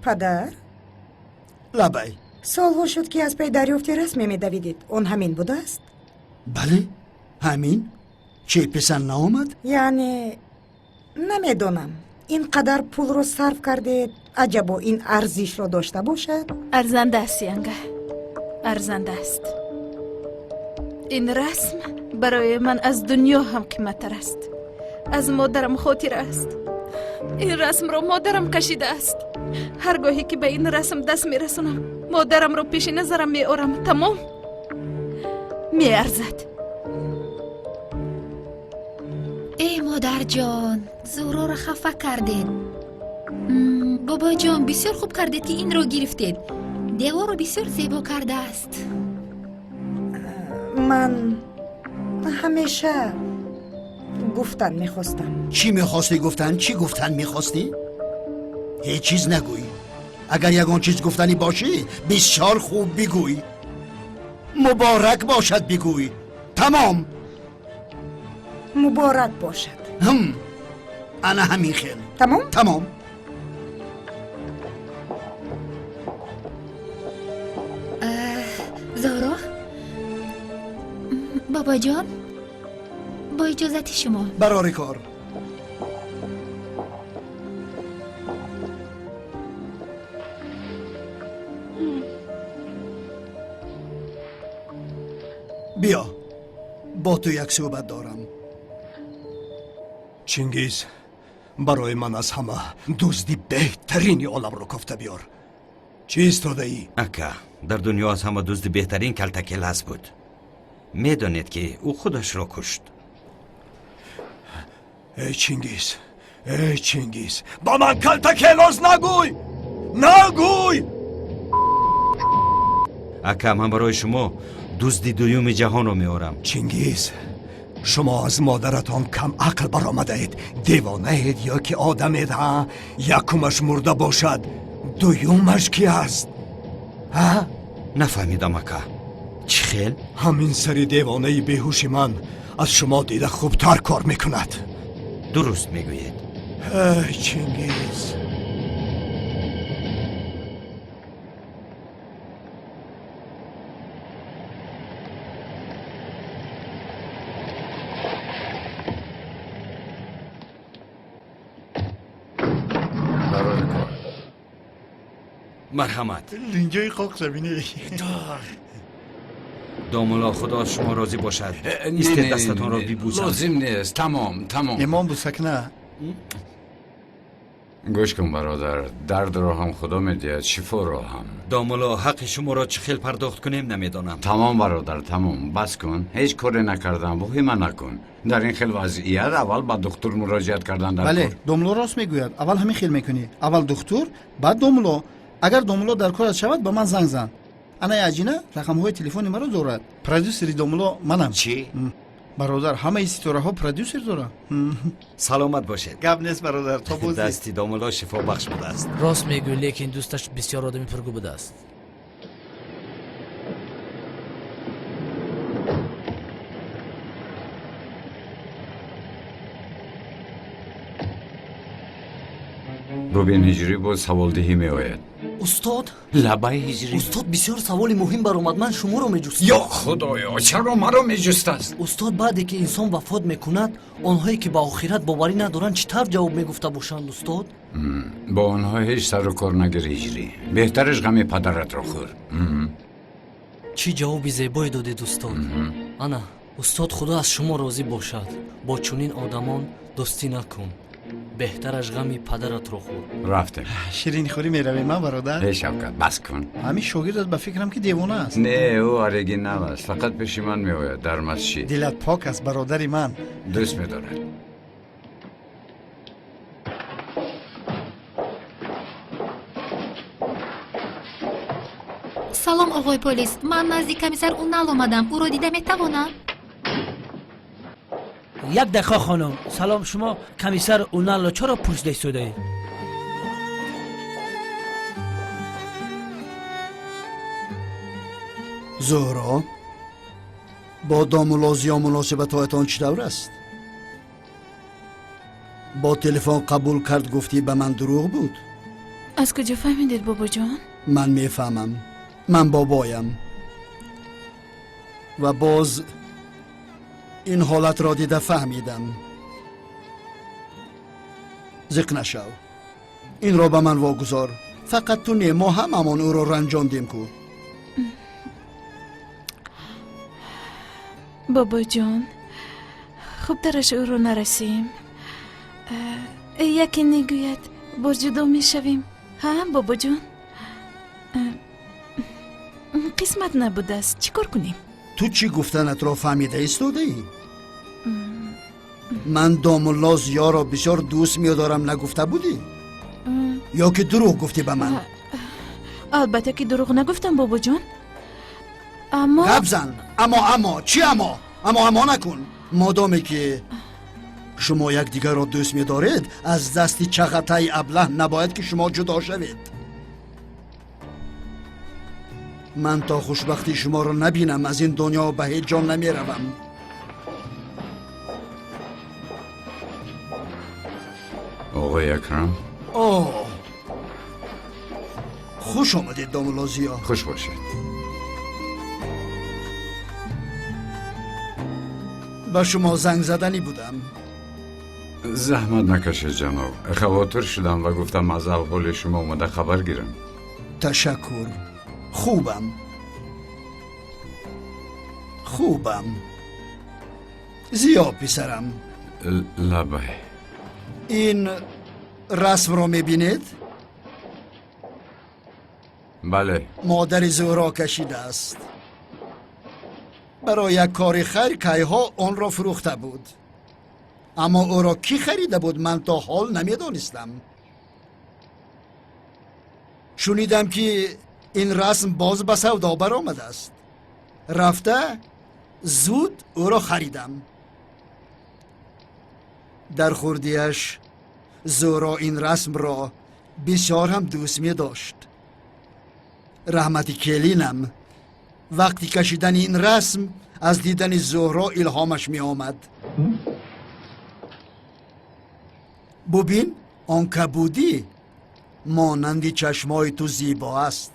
Падар? Лабай. Солҳо шуд, ки аз пай дарёфти расме медавидед. Он ҳамин будааст? Бале, ҳамин. Чӣ, писанд наомад? Яъне намедонам, ин қадар пулро сарф кардед, аҷабо ин арзишро дошта бошад? Арзанда аст, янга, арзанда аст. Ин расм барои ман аз дунё ҳам қиматтар аст. Аз модарам хотир аст. Ин расмро модарам кашидааст. Ҳар гоҳе ки ба ин расм даст мерасонам, модарамро пеши назарам меорам. Тамом, меарзад. Эй модарҷон, Зуҳроро хафа кардед. Бобоҷон, бисёр хуб кардед, ки инро гирифтед. Деворро бисёр зебо кардааст. Ман ҳамеша гуфтан мехостам. Чӣ мехостӣ гуфтан? Чӣ гуфтан мехостӣ? Ҳеҷ чиз нагӯй. Агар ягон чиз гуфтанӣ бошӣ, бисёр хуб бигӯй. Муборак бошад бигӯй. Тамом. Муборак бошад. Ана ҳамин хел. Тамом? Тамом. Зоҳро, бобоҷон, бо иҷозати шумо. Барори кор. Биё, бо ту як суҳбат дорам. Чингиз, барои ман аз ҳама дузди беҳтарини оламро кофта биёр. Чӣ истодаӣ? Ака, дар дунё аз ҳама дузди беҳтарин Калтакелас буд. Медонед, ки ӯ худашро кушт. Эй Чингиз, эй Чингиз, ба ман Калтакелос нагӯй! Нагӯй! Ака, ман барои шумо дузди дуюми ҷаҳонро меорам. Чингиз, шумо аз модаратон кам ақл баромадаед. Девонаед ё ки одамед, ҳа? Якумаш мурда бошад, дуюмаш ки аст? Ҳа? Нафаҳмидам, ака. Чӣ хел? Ҳамин сари девонаи беҳуши ман аз шумо дида хубтар кор мекунад. Дуруст мегӯед. Эй Чингиз. Марҳамат. Линҷои қоқ забине. Домулло, худо аз шумо розӣ бошад. Истед, дастатонро бибӯсам. Лозим нест. Тамом, тамом. Имом бусакна. Гӯш кун, бародар, дардро ҳам худо медиҳад, шифоро ҳам. Домулло, ҳаққи шуморо чӣ хел пардохт кунем намедонам. Тамом, бародар, тамом. Бас кун. Ҳеҷ коре накардам, воҳима накун. Дар ин хел вазъият аввал ба духтур муроҷиат кардан дар Бале, кор. домулло рост мегӯяд. Аввал ҳамин хел мекунӣ. Аввал духтур, баъд домулло. Агар домулло дар корат шавад, ба ман занг зан. Анаи аҷина рақамҳои телефони маро дорад. Продюсери домулло манам. Чӣ? Бародар, ҳамаи ситораҳо продюсер доранд. Саломат бошед. Гап нест, бародар, то бозӣ. Дасти домулло шифобахш будааст. Рост мегӯй, лекин дӯсташ бисёр одами пургӯ будааст. Бубин, ҳиҷрӣ боз саволдиҳӣ меояд. Устод? Лабаи ҳиҷрӣ. Устод, бисёр саволи муҳим баромад. Ман шуморо меҷустам. Ё худоё, чаро маро меҷустааст? Устод, баъде ки инсон вафот мекунад, онҳое ки ба охират боварӣ надоранд, чӣ тавр ҷавоб мегуфта бошанд, устод? Бо онҳо ҳеҷ сару кор нагир, ҳиҷрӣ. Беҳтараш ғами падаратро хӯр. Чӣ ҷавоби зебое додед, устод. Ана, устод, худо аз шумо розӣ бошад. Бо чунин одамон дӯстӣ накун. Беҳтараш ғами падаратро хӯр. Рафтем. Ширинихӯрӣ меравем, а, бародар? Эй Шавкат, бас кун. Ҳамин шогирдат ба фикрам ки девона аст. Не, ӯ оригинал аст. Фақат пеши ман меояд дар масҷид. Дилат пок аст, бародари ман. Дӯст медорад. Салом, оғои полис. Ман назди комиссар Унал омадам. Ӯро дида метавонам? Як дақиқа, хонум. Салом, шумо комиссар Уналро чаро пурсида истодаед? Зуҳро, бо домулло Зиё муносибатҳоятон чӣ тавр аст? Бо телефон қабул кард, гуфтӣ ба ман, дурӯғ буд? Аз куҷо фаҳмидед, бобоҷон? Ман мефаҳмам. Ман бобоям ва боз ин ҳолатро дида фаҳмидам. Зиқ нашав, инро ба ман вогузор. Фақат ту не, мо ҳамамон ӯро ранҷондем ку. Бобоҷон, хубтараш ӯро нарасем. Яке мегӯяд, боз ҷудо мешавем. Ҳа, бобоҷон, қисмат набудааст, чӣ кор кунем? Ту чӣ гуфтанатро фаҳмида истодаӣ? Ман домулло Зиёро бисёр дӯст медорам нагуфта будӣ? Ё ки дурӯғ гуфтӣ ба ман? Албатта ки дурӯғ нагуфтам, бобоҷон. Аммо Гап зан. Аммо, аммо чӣ? Аммо, аммо, аммо накун. Модоме ки шумо якдигарро дӯст медоред, аз дасти Чағатаи аблаҳ набояд ки шумо ҷудо шавед. Ман то хушбахтии шуморо набинам, аз ин дунё ба ҳеҷ ҷо намеравам. Оғои Акрам. О, хуш омадед, домулло Зиё. Хуш бошед. Ба шумо занг заданӣ будам. Заҳмат накашед, ҷаноб. Хавотир шудам ва гуфтам, аз аҳволи шумо омада хабар гирам. Ташаккур, хубам, хубам. Зиё, писарам. Лабай. Ин расмро мебинед? Бале. Модари Зуҳро кашидааст. Барои як кори хайр кайҳо онро фурӯхта буд, аммо ӯро кӣ харида буд, ман то ҳол намедонистам. Шунидам, ки ин расм боз ба савдо баромадааст. Рафта зуд ӯро харидам. Дар хурдиаш Зуҳро ин расмро бисёр ҳам дӯст медошт. Раҳмати келинам, вақти кашидани ин расм аз дидани Зуҳро илҳомаш меомад. Бубин, он кабудӣ монанди чашмои ту зебо аст,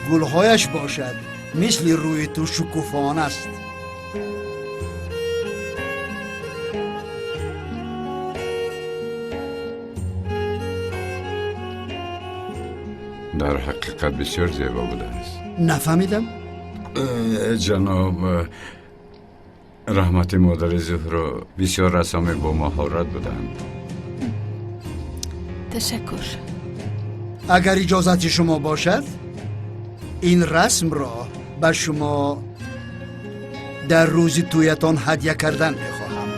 гулҳояш бошад, мисли рӯи ту шукуфон аст. Дар ҳақиқат бисёр зебо будааст. Нафаҳмидам. Ҷаноб, раҳмати модари Зуҳро бисёр рассоми бо маҳорат буданд. Ташаккур. Агар иҷозати шумо бошад, ин расмро ба шумо дар рӯзи тӯятон ҳадя кардан мехоҳам.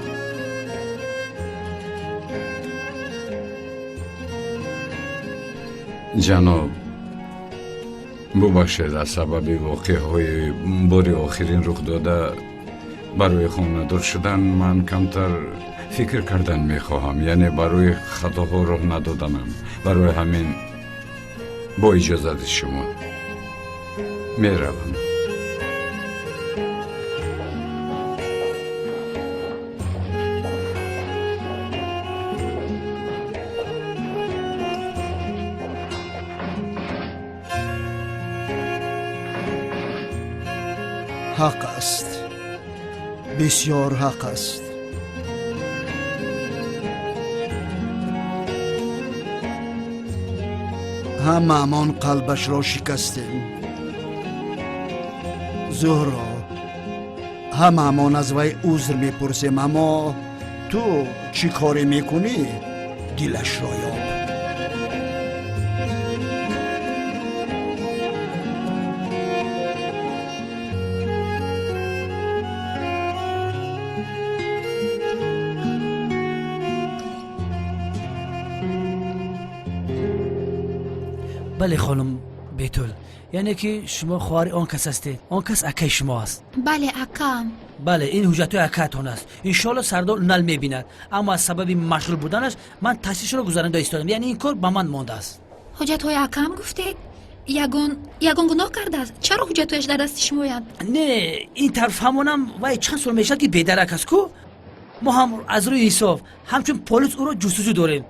Ҷаноб, бубахшед, аз сабаби воқеаҳои бори охирин рух дода барои хонадор шудан ман камтар фикр кардан мехоҳам, яъне барои хатоҳо роҳ надоданам. Барои ҳамин бо иҷозати шумо меравам. Ҳақ аст, бисёр ҳақ аст. Ҳамаамон қалбашро шикастем, Зуҳро. Ҳамаамон аз вай узр мепурсем, аммо ту чӣ коре мекунӣ, дилашро ёб. Бале, хонум Бетул, яъне ки шумо хоҳари он кас ҳастед, он кас акаи шумо аст? Бале, акаам. Бале, ин ҳуҷҷатҳои акаатон аст. Иншоалло, сардор нал мебинад, аммо аз сабаби машғул буданаш ман таҳсилшро гузаронида истодам, яъне ин кор ба ман мондааст. Ҳуҷҷатҳои акаам гуфтед? Ягон гуноҳ кардааст? Чаро ҳуҷҷатҳояш дар дасти шумоянд? Не, ин тавр фаҳмонам, вай чанд сол мешавад, ки бедарак аст ку. Мо ҳам аз рӯи инсоф ҳамчун полис ӯро ҷустуҷӯ дорем.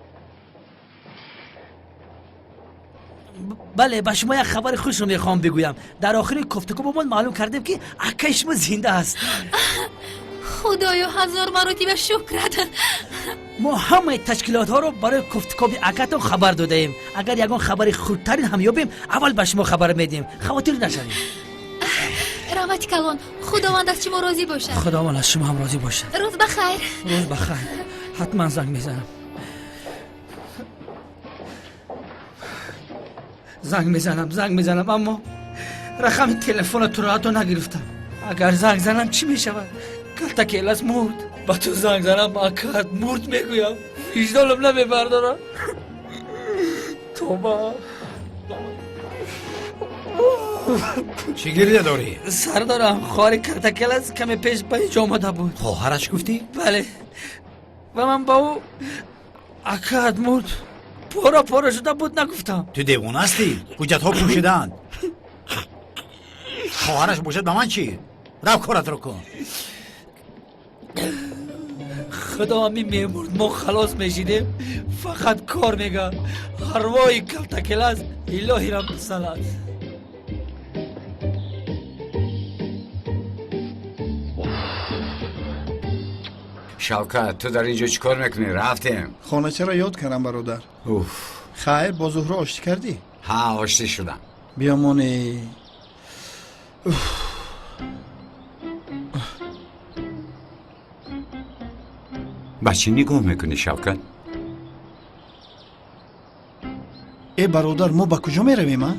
Бале, ба шумо як хабари хушро мехоҳам бигӯям. Дар охири кофтукобамон маълум кардем, ки акаи шумо зинда аст. Худоё, ҳазор маротиба шукрат. Мо ҳамаи ташкилотҳоро барои кофтукоби акатон хабар додаем. Агар ягон хабари хурдтарин ҳам ёбем, аввал ба шумо хабар медиҳем, хавотир нашавед. Раҳмати калон, Худованд аз шумо розӣ бошад. Худованд аз шумо ҳам розӣ бошад. Рӯз ба хайр. Рӯз ба хайр. Ҳатман занг мезанам, занг мезанам, занг мезанам, аммо рақами телефона туро ҳатто нагирифтам. Агар занг занам, чӣ мешавад? Калтакелас мурд. Ба ту занг занам, акат мурд мегӯям, виҷдонам намебардорам. Тоба. Чӣ гиря дорӣ? Сардорам, хоҳари Калтакелас каме пеш ба инҷо омада буд. Хоҳараш гуфтӣ? Бале, ва ман ба ӯ акаат мурд, пора пора шуда буд нагуфтам. Ту девона ҳастӣ? Ҳуҷҷатҳо пӯшидаанд. Хоҳараш бошад, ба ман чӣ? Рав, коратро кун. Худо, ҳамин мемурд, мо халос мешидем. Фақат кор мега. Арвоҳи Калтакелас илоҳирам бисалад. Шавкат, ту дар инҷо чӣ кор мекунӣ? Рафтем. Хоначаро ёд кардам, бародар. Уф. Хайр, бо Зуҳро оштӣ кардӣ? Ҳа, оштӣ шудам. Биёмоне. Ба чӣ нигоҳ мекунӣ, Шавкат? Э, бародар, мо ба куҷо меравем, а?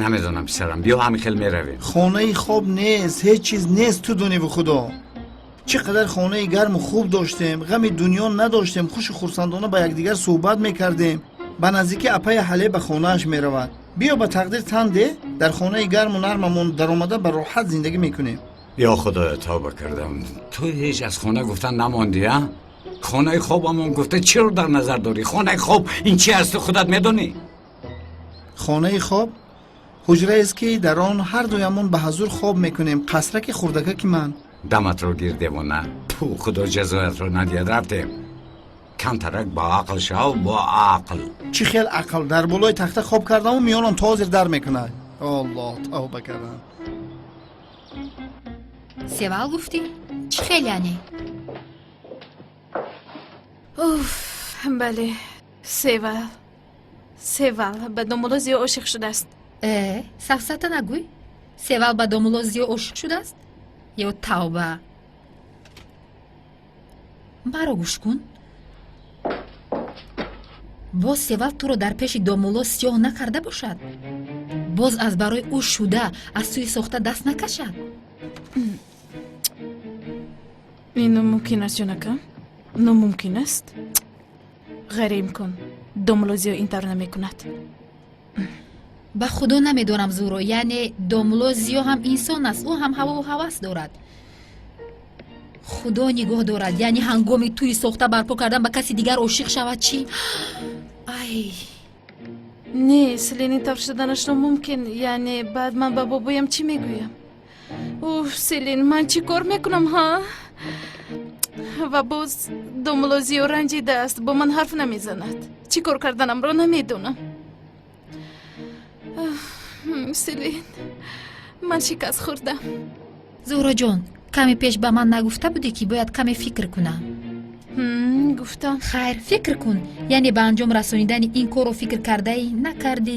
Намедонам, писарам, биё ҳамин хел меравем. Хонаи хоб нест, ҳеҷ чиз нест, ту доневу худо. Чӣ қадар хонаи гарму хуб доштем, ғами дунё надоштем, хушу хурсандона ба якдигар суҳбат мекардем. Ба наздикӣ апаи Ҳале ба хонааш меравад. Биё, ба тақдир тан де, дар хонаи гарму нармамон даромада ба роҳат зиндагӣ мекунем. Ё худоё, тавба кардам, ту ҳеҷ аз хона гуфтан намондӣ, а? Хонаи хобамон гуфта чиро дар назар дорӣ? Хонаи хоб ин чи аст, ту худат медонӣ? Хонаи хоб ҳуҷраест, ки дар он ҳар дуямон ба ҳазур хоб мекунем, қасраки хурдакаки ман. Даматро гир, девона. Ту, худо ҷазоятро надиҳад. Рафтем. Камтарак ба ақл шав, бо ақл. Чӣ хел ақл? Дар болои тахта хоб кардаму миёнам то ҳозир дар мекунад. Аллоҳ, тавба кардам. Севал гуфтӣ? Чӣ хел яъне? Уф, бале, Севал. Севал ба домулло Зиё ошиқ шудааст. Э, сафсата нагӯй. Севал ба домулло Зиё ошиқ шудааст? Ё тавба, маро гӯш кун. Боз Севал туро дар пеши домулло сиёҳ накарда бошад? Боз аз барои ӯ шуда аз тӯи сохта даст накашад? Ин номумкин аст, ҷонакам, номумкин аст, ғайриимкон. Домулло Зиё ин тавр намекунад. Ба худо, намедонам, Зуро. Яъне домулло Зиё ҳам инсон аст, ӯ ҳам ҳавову ҳавас дорад. Худо нигоҳ дорад, яъне ҳангоми тӯи сохта барпо кардан ба каси дигар ошиқ шавад чӣ? Ай! Не, Селин, ин тавр шуданаш номумкин. Яъне баъд ман ба бобоям чӣ мегӯям? Уф, Селин, ман чӣ кор мекунам, ҳа? Ва боз домулло Зиё ранҷидааст, бо ман ҳарф намезанад. Чӣ кор карданамро намедонам. Селин, ман шикаст хӯрдам. Зуҳроҷон, каме пеш ба ман нагуфта будӣ, ки бояд каме фикр кунам? Гуфтам. Хайр, фикр кун. Яъне ба анҷом расонидани ин корро фикр кардаӣ, накардӣ?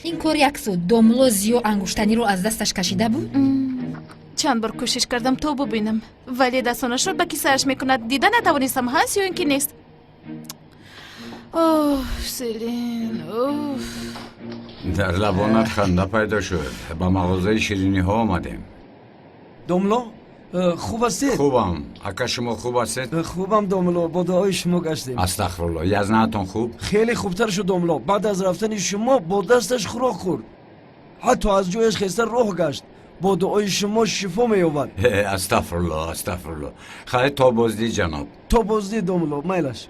Ин кор як су, домулло Зиё ангуштаниро аз дасташ кашида буд? Чанд бор кӯшиш кардам, то бубинам, вале дастонашро ба кисааш мекунад, дида натавонистам, ҳаст ё ин ки нест. Оф, Селин, уф. Дар лабонат ханда пайдо шуд. Ба мағозаи шириниҳо омадем. Домло, хуб ҳастед? Хубам, ака, шумо хуб ҳастед? Хубам, домло, бо дуои шумо гаштем. Астағфирулло. Язнаатон хуб? Хеле хубтар шуд, домло. Баъд аз рафтани шумо бо дасташ хӯрок хӯрд, ҳатто аз ҷояш хеста роҳ гашт. Бо дуои шумо шифо меёбад. Астағфирулло, астағфирулло. Хайр, то боздид, ҷаноб. То боздид, домло, майлаш.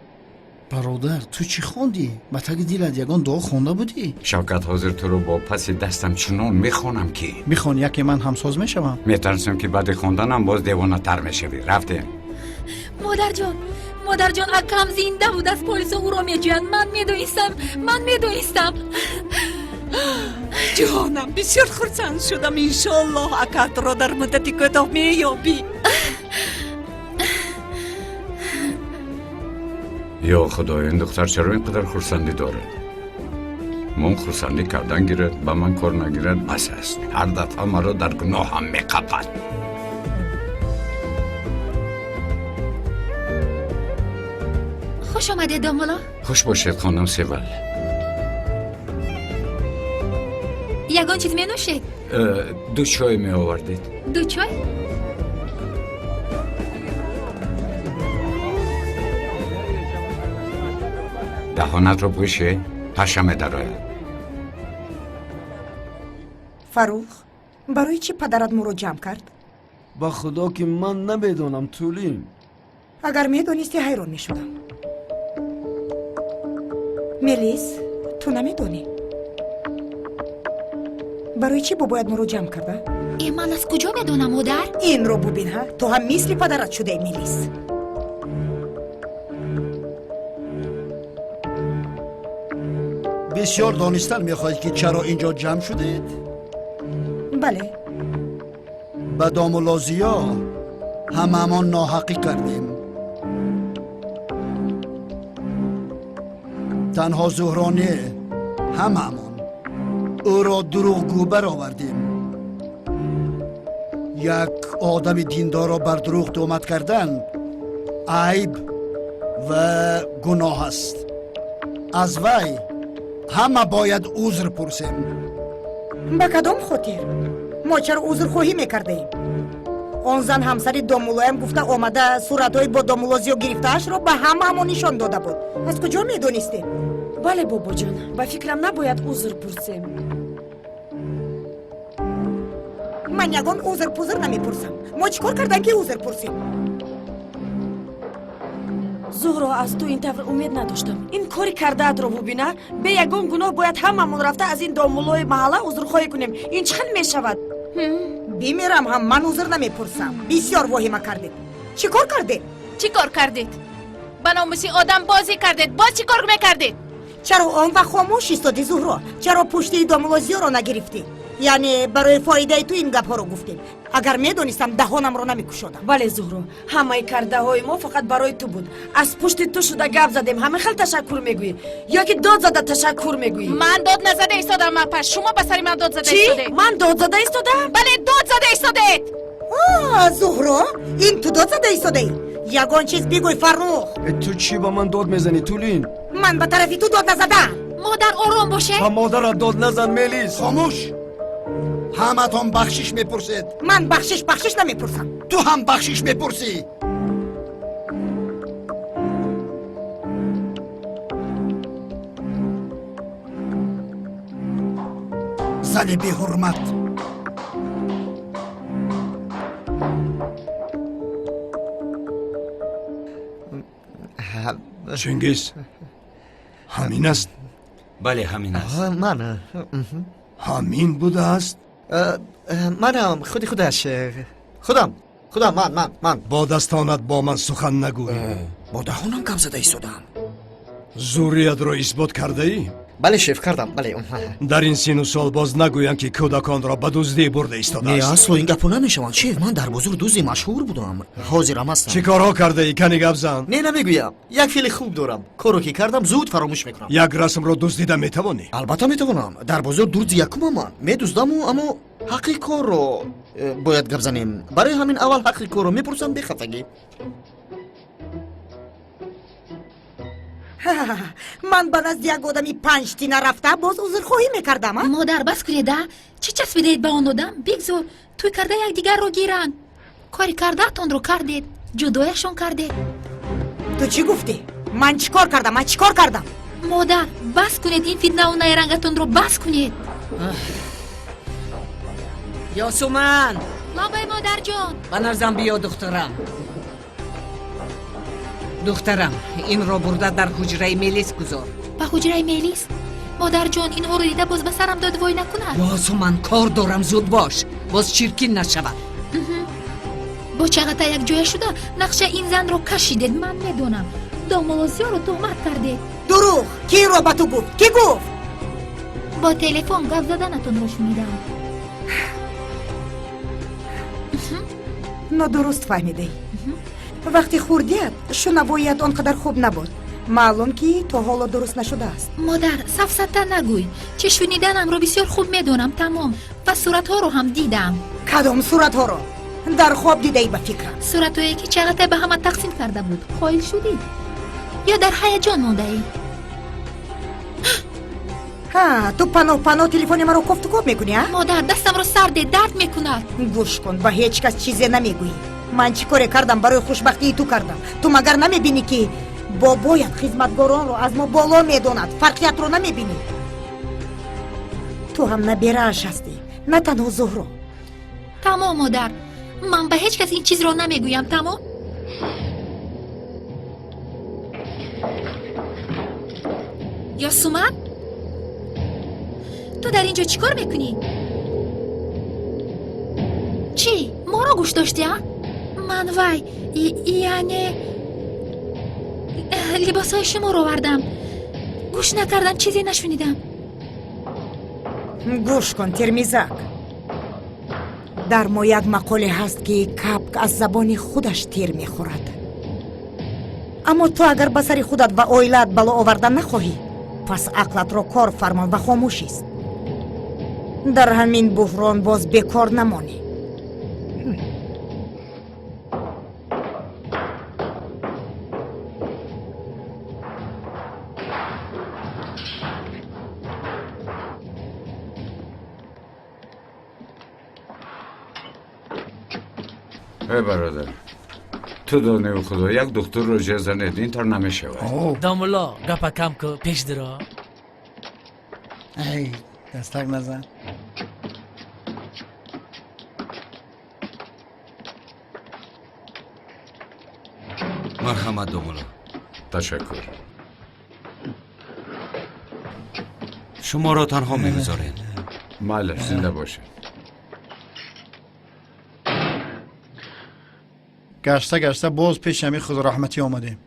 Бародар, ту чӣ хондӣ? Ба таги дилат ягон дуо хонда будӣ? Шавкат, ҳозир туро бо паси дастам чунон мехонам, ки Бихон, яке ман ҳамсоз мешавам. Метарсам, ки баъди хонданам боз девонатар мешавӣ. Рафтем. Модарҷон, модарҷон, акам зинда будааст, полисо ӯро меҷӯянд. Ман медонистам, ман медонистам. Ҷонам, бисёр хурсанд шудам. Иншоаллоҳ, акатро дар муддати кӯтоҳ меёбӣ. Ё худо, ин духтар чаро ин қадар хурсандӣ дорад? Мон хурсандӣ кардан гирад, ба ман кор нагирад, бас аст. Ҳар дафъа маро дар гуноҳам меқапад. Хуш омадед, домулло. Хуш бошед, хонум Севал. Ягон чиз менӯшед? Ду чой меовардед. Ду чой. Даҳонатро пӯше, паша медарояд. Фаррух. Барои чӣ падарат моро ҷамъ кард? Ба худо ки ман намедонам, Тулин. Агар медонисти, ҳайрон мешудам. Мелис, ту намедонӣ, барои чӣ бобоят моро ҷамъ карда? Э, ман аз куҷо медонам, модар? Инро бубин, ҳа, ту ҳам мисли падарат шудаи, Мелис. Бисёр донистан мехоҳед, ки чаро ин ҷо ҷамъ шудед? Бале. Ба домулло Зиё ҳамаамон ноҳақӣ кардем. Танҳо Зуҳро не, ҳамаамон ӯро дурӯғгӯ баровардем. Як одами диндорро бар дурӯғ тӯҳмат кардан айб ва гуноҳ аст. Аз вай ҳама бояд узр пурсем. Ба кадом хотир? Мо чаро узрхоҳӣ мекардаем? Он зан ҳамсари домуллоям гуфта омада, суратҳои бо домулло Зиё гирифтаашро ба ҳамаамон нишон дода буд. Аз куҷо медонистем? Бале, бобоҷон, ба фикрам, набояд узр пурсем. Ман ягон узр пузр намепурсам. Мо чӣ кор кардам, ки узр пурсем? Зуҳро, аз ту ин тавр умед надоштам. Ин кори кардаатро бубина. Бе ягон гуноҳ бояд ҳамамон рафта аз ин домуллои маҳалла узрхоҳӣ кунем. Ин чӣ хел мешавад? Бимирам ҳам ман узр намепурсам. Бисёр воҳима кардед. Чӣ кор кардед? Чӣ кор кардед? Ба номуси одам бозӣ кардед. Боз чӣ кор мекардед? Чаро он вақт хомӯш истоди, Зуҳро? Чаро пушти домулло Зиёро нагирифтӣ? Яъне барои фоидаи ту ин гапҳоро гуфтем. Агар медонистам, даҳонамро намекушодам. Бале, Зуҳро, ҳамаи кардаҳои мо фақат барои ту буд. Аз пушти ту шуда гап задем. Ҳамин хел ташаккур мегӯӣ ё ки дод зада ташаккур мегӯӣ? Ман дод назада истодам, апа. Шумо ба сари ман дод зада Чӣ? истодед. Ман дод зада истодам? Бале, дод зада истодед. Зуҳро, ин ту дод зада истодаӣ? Ягон чиз бигӯй, Фаррух. Ту чӣ ба ман дод мезанӣ, Тулин? Ман ба тарафи ту дод назадам. Модар, ором бошед. Ба модарат дод назан, Мелис. Хомӯш! Ҳаматон бахшиш мепурсед. Ман бахшиш бахшиш намепурсам. Ту ҳам бахшиш мепурсӣ. Зани беҳурмат. Чингиз, ҳамин аст? Бале, ҳамин аст. Ман. Ҳамин будааст? Манам, худи худаш, худам, худам, ман, ман, ман. Бо дастонат бо ман сухан нагӯй. Бо даҳонам гап зада истодам. Зурриятро исбот кардаӣ? Бале, шеф, кардам, бале. Дар ин сину сол боз нагӯянд, ки кӯдаконро ба дуздӣ бурда Не, истодааст. асло ин гапҳо намешаванд, шеф. Ман дар бозор дузди машҳур будам, ҳозирам ҳастам. Чӣ корҳо кардаӣ? Кани гап зан. Не, намегӯям. Як феъли хуб дорам: корро ки кардам, зуд фаромӯш мекунам. Як расмро дуздида метавонӣ? Албатта метавонам. Дар бозор дузди якумам. Ман медуздаму, аммо ҳаққи корро бояд гап занем. Барои ҳамин аввал ҳаққи корро мепурсам, бехафагӣ. Ман ба назди як одами панҷтина рафта, боз узрхоҳӣ мекардам, а? Модар, бас кунед, а? Чӣ часпидаед ба он одам? Бигзор тӯй карда якдигарро гиранд. Кори кардаатонро кардед, ҷудояшон кардед. Ту чӣ гуфтӣ? Ман чӣ кор кардам? Ман чӣ кор кардам? Модар, бас кунед, ин фитнаву найрангатонро бас кунед. Ёсуман! Лабай, модарҷон. Ба наздам биё, духтарам. Духтарам, инро бурда дар ҳуҷраи Мелис гузор. Ба ҳуҷраи Мелис? Модарҷон, инҳоро дида боз ба сарам додвой накунад. Ёсуман, кор дорам, зуд бош, боз чиркин нашавад. Бо Чағата якҷоя шуда нақша ин занро кашидед, ман медонам. Домулло Зиёро туҳмат кардед. Дурӯғ! Ки инро ба ту гуфт? Кӣ гуфт? Бо телефон гап заданатонро шунидам. Нодуруст фаҳмидаӣ. Вақти хурдият шунавоият он қадар хуб набуд. Маълум, ки то ҳоло дуруст нашудааст. Модар, сафсата нагӯй. Чӣ шуниданамро бисёр хуб медонам, тамом. Ва суратҳоро ҳам дидам. Кадом суратҳоро? Дар хоб дидаӣ, ба фикрам. Суратҳое, ки Чағатай ба ҳама тақсим карда буд. Қоил шудӣ ё дар ҳаяҷон мондаӣ? Ҳа, ту паноҳ паноҳ телефони маро кофтукоб мекунӣ, а? Модар, дастамро сар де, дард мекунад. Гӯш кун, ба ҳеҷ кас чизе намегӯӣ. Ман чӣ коре кардам, барои хушбахтии ту кардам. Ту магар намебинӣ, ки бобоят хизматгоронро аз мо боло медонад? Фарқиятро намебинӣ? Ту ҳам наберааш ҳастӣ, на танҳо Зуҳро. Тамом, модар, ман ба ҳеҷ кас ин чизро намегӯям. Тамом. Ёсуман, ту дар ин ҷо чӣ кор мекунӣ? Чӣ, моро гӯш доштӣ, а? Ман вай, яъне либосҳои шуморо овардам. Гӯш накардам, чизе нашунидам. Гӯш кун, Термизак, дар мо як мақоле ҳаст, ки капк аз забони худаш тир мехӯрад. Аммо ту агар ба сари худат ва оилаат бало овардан нахоҳӣ, пас ақлатро кор фармон ва хомӯш ист. Дар ҳамин буҳрон боз бекор намонӣ. Эй бародар, ту дониву худо як духтурро ҷер занед, ин тор намешавад. Домулло, гапа кам ку, пеш диро. Эй, дастак назан. Марҳамат, домулло. Ташаккур. Шуморо танҳо мегузорем. Майли, зинда бошед. Гашта гашта боз пеши ҳамин худораҳматӣ омадем.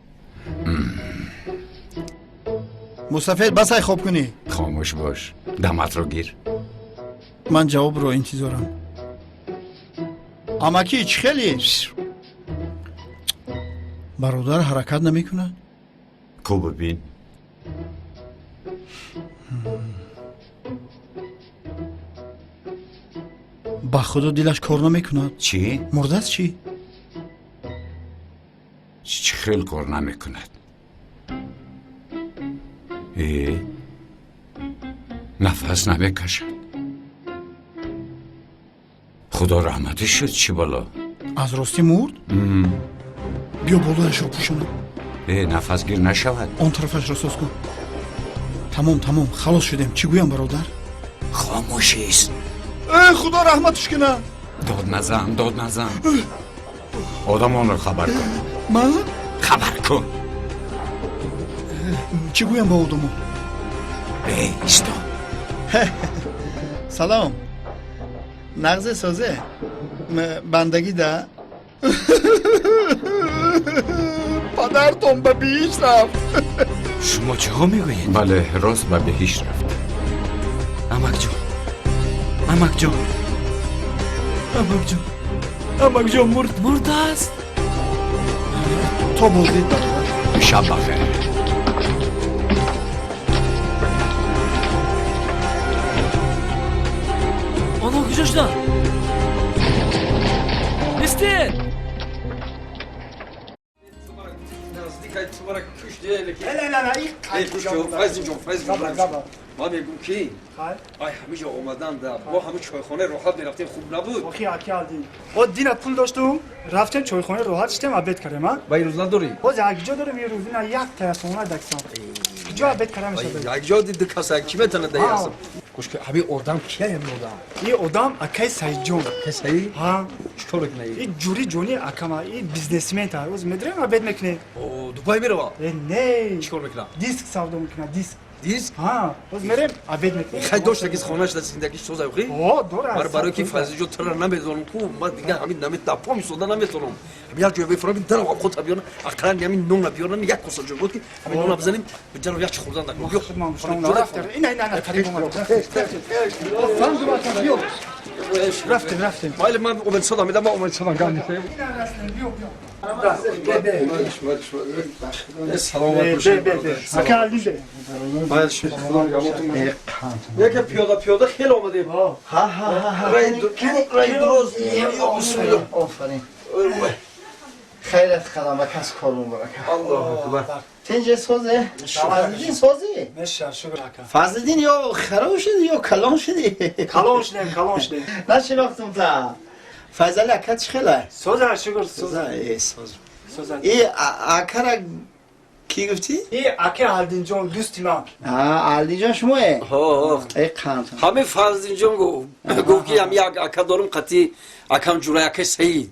Мустафед, басай хоб кунӣ. Хомӯш бош, даматро гир. Ман ҷавобро интизорам. Амакӣ, чӣ хеле бародар ҳаракат намекунад? Ку, бибин. Ба худо, дилаш кор намекунад. Чӣ? Мурдааст чӣ? Чӣ хел кор намекунад? Э, нафас намекашад. Худо раҳматӣ шуд, чӣ бало? Аз ростӣ мурд? Биё, болояшро пӯшонам. Э, нафасгир нашавад. Он тарафашро соз кун. Тамом, тамом, халос шудем. Чӣ гӯям, бародар? Хомӯшист. Э, худо раҳматш кунад. Дод назан, дод назан, одамонро хабар кун. Ман? Хабар кун. Чӣ гӯям ба одамон? Э, исто. Салом, нағзе, созе, бандагӣ да падартон ба биҳишт рафт. Шумо чиҳо мегӯед? Бале, рост ба биҳишт рафт. Амакҷон, амакҷон, амакҷон, амакҷон мурд. Мурдааст. То боздид, бародар. Шаб бахайр. Онҳо куҷо шуданд? Истед! Ман мегӯм, ки ай ҳамиҷо омаданда бо ҳами чойхонаи роҳат мерафтем, хуб набуд? Охи, аки Алдин, о дина пул доштум, рафтем чойхонаи роҳат, шитем, обед кардем, а? Ба ин рӯз надорӣ? Боз якҷо дорем ин рӯз, ина як таясона даксан куҷо обед карда мешавад? Якҷо ди каса чӣ метавонад даи ҳастам? Гӯш ки, ҳамин одам кия, ҳамин одам? И одам акаи Саидҷон. Акаи Саид? Ҳа. Чӣ кор мекунад? И ҷури ҷони акама, и бизнесмен та. Оз медорем, обед мекунем. О, Дубай мерава? Э, не. Чӣ кор мекунад? Диск савдо мекунад, диск. Диск? Ҳа, боз мерем, обед мекунем. Хай, дошта ки хонаш да зиндагиш соза, охи? О, дора. Бар барои ки Фазлиҷон, тура намедонам ку, ман дига ҳамин нами дапо мисода наметонам. Ҳамин як ҷой бефурам, дарам худ биёрам, ақаллан ҳамин нонна биёрам, як коса ҷой буд, ки ҳамин нонна бизанем, ҷаноб як чи хӯрдан накун. Биё. Рафтем. Ина, ина, ина, қариб омад. Рафтем, рафтем. Майли, ман омед содам, медам, ман омед содам, гап нест. Биё, биё. Саломат бошед. Ака Алдин. Яке пиёда пиёда хеле омадем. Раи дуроз. Бисмиллоҳ. Офарин. Хайрат қадам ба кас, кор муборак. Аллоҳу акбар. Тинҷе, созе? Фазлиддин, сози? Меша, шукр, ака. Фазлиддин, ё хароб шуди, ё калон шуди? Калон шудем, калон шудем. Нашинохтум та. Файзали ака чӣ хела? Соза, шукр, соза. Э, соз. Соза. И акара Кӣ гуфтӣ? И ака Алдинҷон, дӯсти ман. Алдинҷон шумое? Ҳо. Эй қанд. Ҳамин Фазлинҷон гуфт ки ҳам як ака дорум қатӣ акам ҷурай акаи Саид.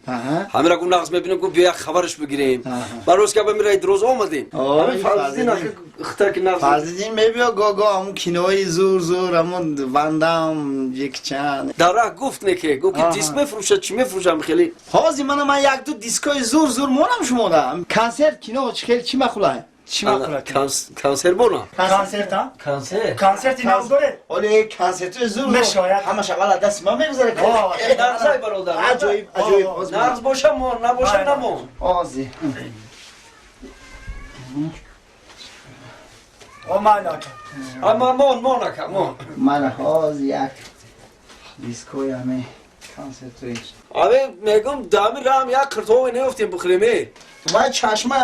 Ҳамира гуфт нағз мебинем, гуфт биё як хабараш бигирем. Ба рӯз ки ба мираи дроз омадем. Ҳамин Фазлиддин ака хта ки нағз. Фазлиддин мебиё го-го ҳамун кинои зур зур, ҳамун Вандам, Ҷекчан. Дар раҳ гуфт не ки гуфт ки диск мефурӯшад, чӣ мефурӯшам хеле. Ҳозир мана ман як ду дискои зур зур монам шумода. Консерт, кино чӣ хел чӣ махулай? Чӣ махулай? Консерт бона. Консерт, а? Консерт. Консерти нав доред? Оле консертои зур. Мешояд. Ҳамаш аввал аз дасти ман мегузарад. Нағзай бародар. Аҷоиб, аҷоиб. Нағз боша мон, набоша намон. Ози. О ман ака. Ама мон, мон ака, мон. Ман ҳози як дискои ҳаме консертои. Аме мегум дами рам як қиртове неёфтем бихӯрем э. Вай чашма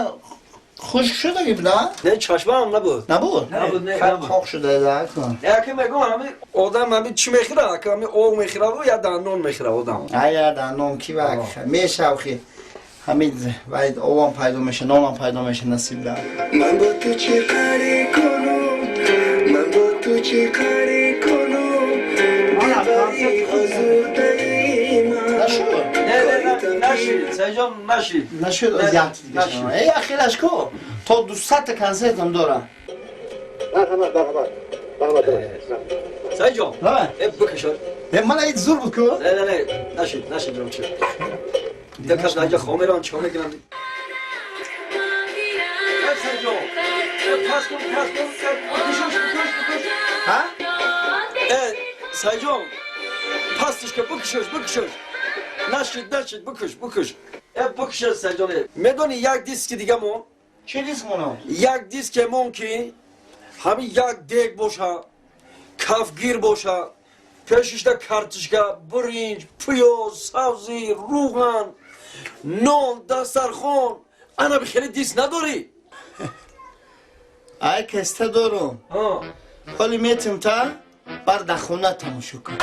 хушк шуда гиб, на? Не, чашмаам набуд. Набуд? Набуд, не, набуд. Хок шуда, да, кун. Не, ака мегум ҳами одам ҳами чӣ мехӯра? Ака ҳами об мехӯра я дандон мехӯра одам. Ай я дандон ки вак мешавхи. Ҳамин вай обам пайдо меша, нонам пайдо меша насиб да. Ман бо ту чӣ каре кунам? Ман бо ту чӣ каре кунам? Дилбари озурдаи ман. Нашуд? Не, не, не, нашид, Сайҷон нашид. Нашуд, аз як дига шуд. Эй, ахираш ко? То 200 та консертам дорам. Марҳамат, марҳамат. Марҳамат. Сайҷон. Э, бикашад. Э, мана ид зур буд ку? Не, не, не, нашид, нашид ҷон чӣ. Дакаш наҷа хомеран чӣ мекунам? Э, Сайҷон. Э, пас кун, пас кун. Бикашаш, бикаш, бикаш. Ҳа? Э, Сайҷон. Пастиш ка бикашаш, бикашаш. Нашид, нашид, бикаш, бикаш. Э, бикашаш Сайҷон. Медони як диски дига мон? Чӣ диск монам? Як диске мон ки ҳамин як дег боша, кафгир боша, пешишда картишка, биринҷ, пиёз, сабзӣ, рӯған, нон, дастархон. Ана бихеле диск надорӣ? Ай каста дорум. Ҳоли метим та бар дар хона тамошо кун.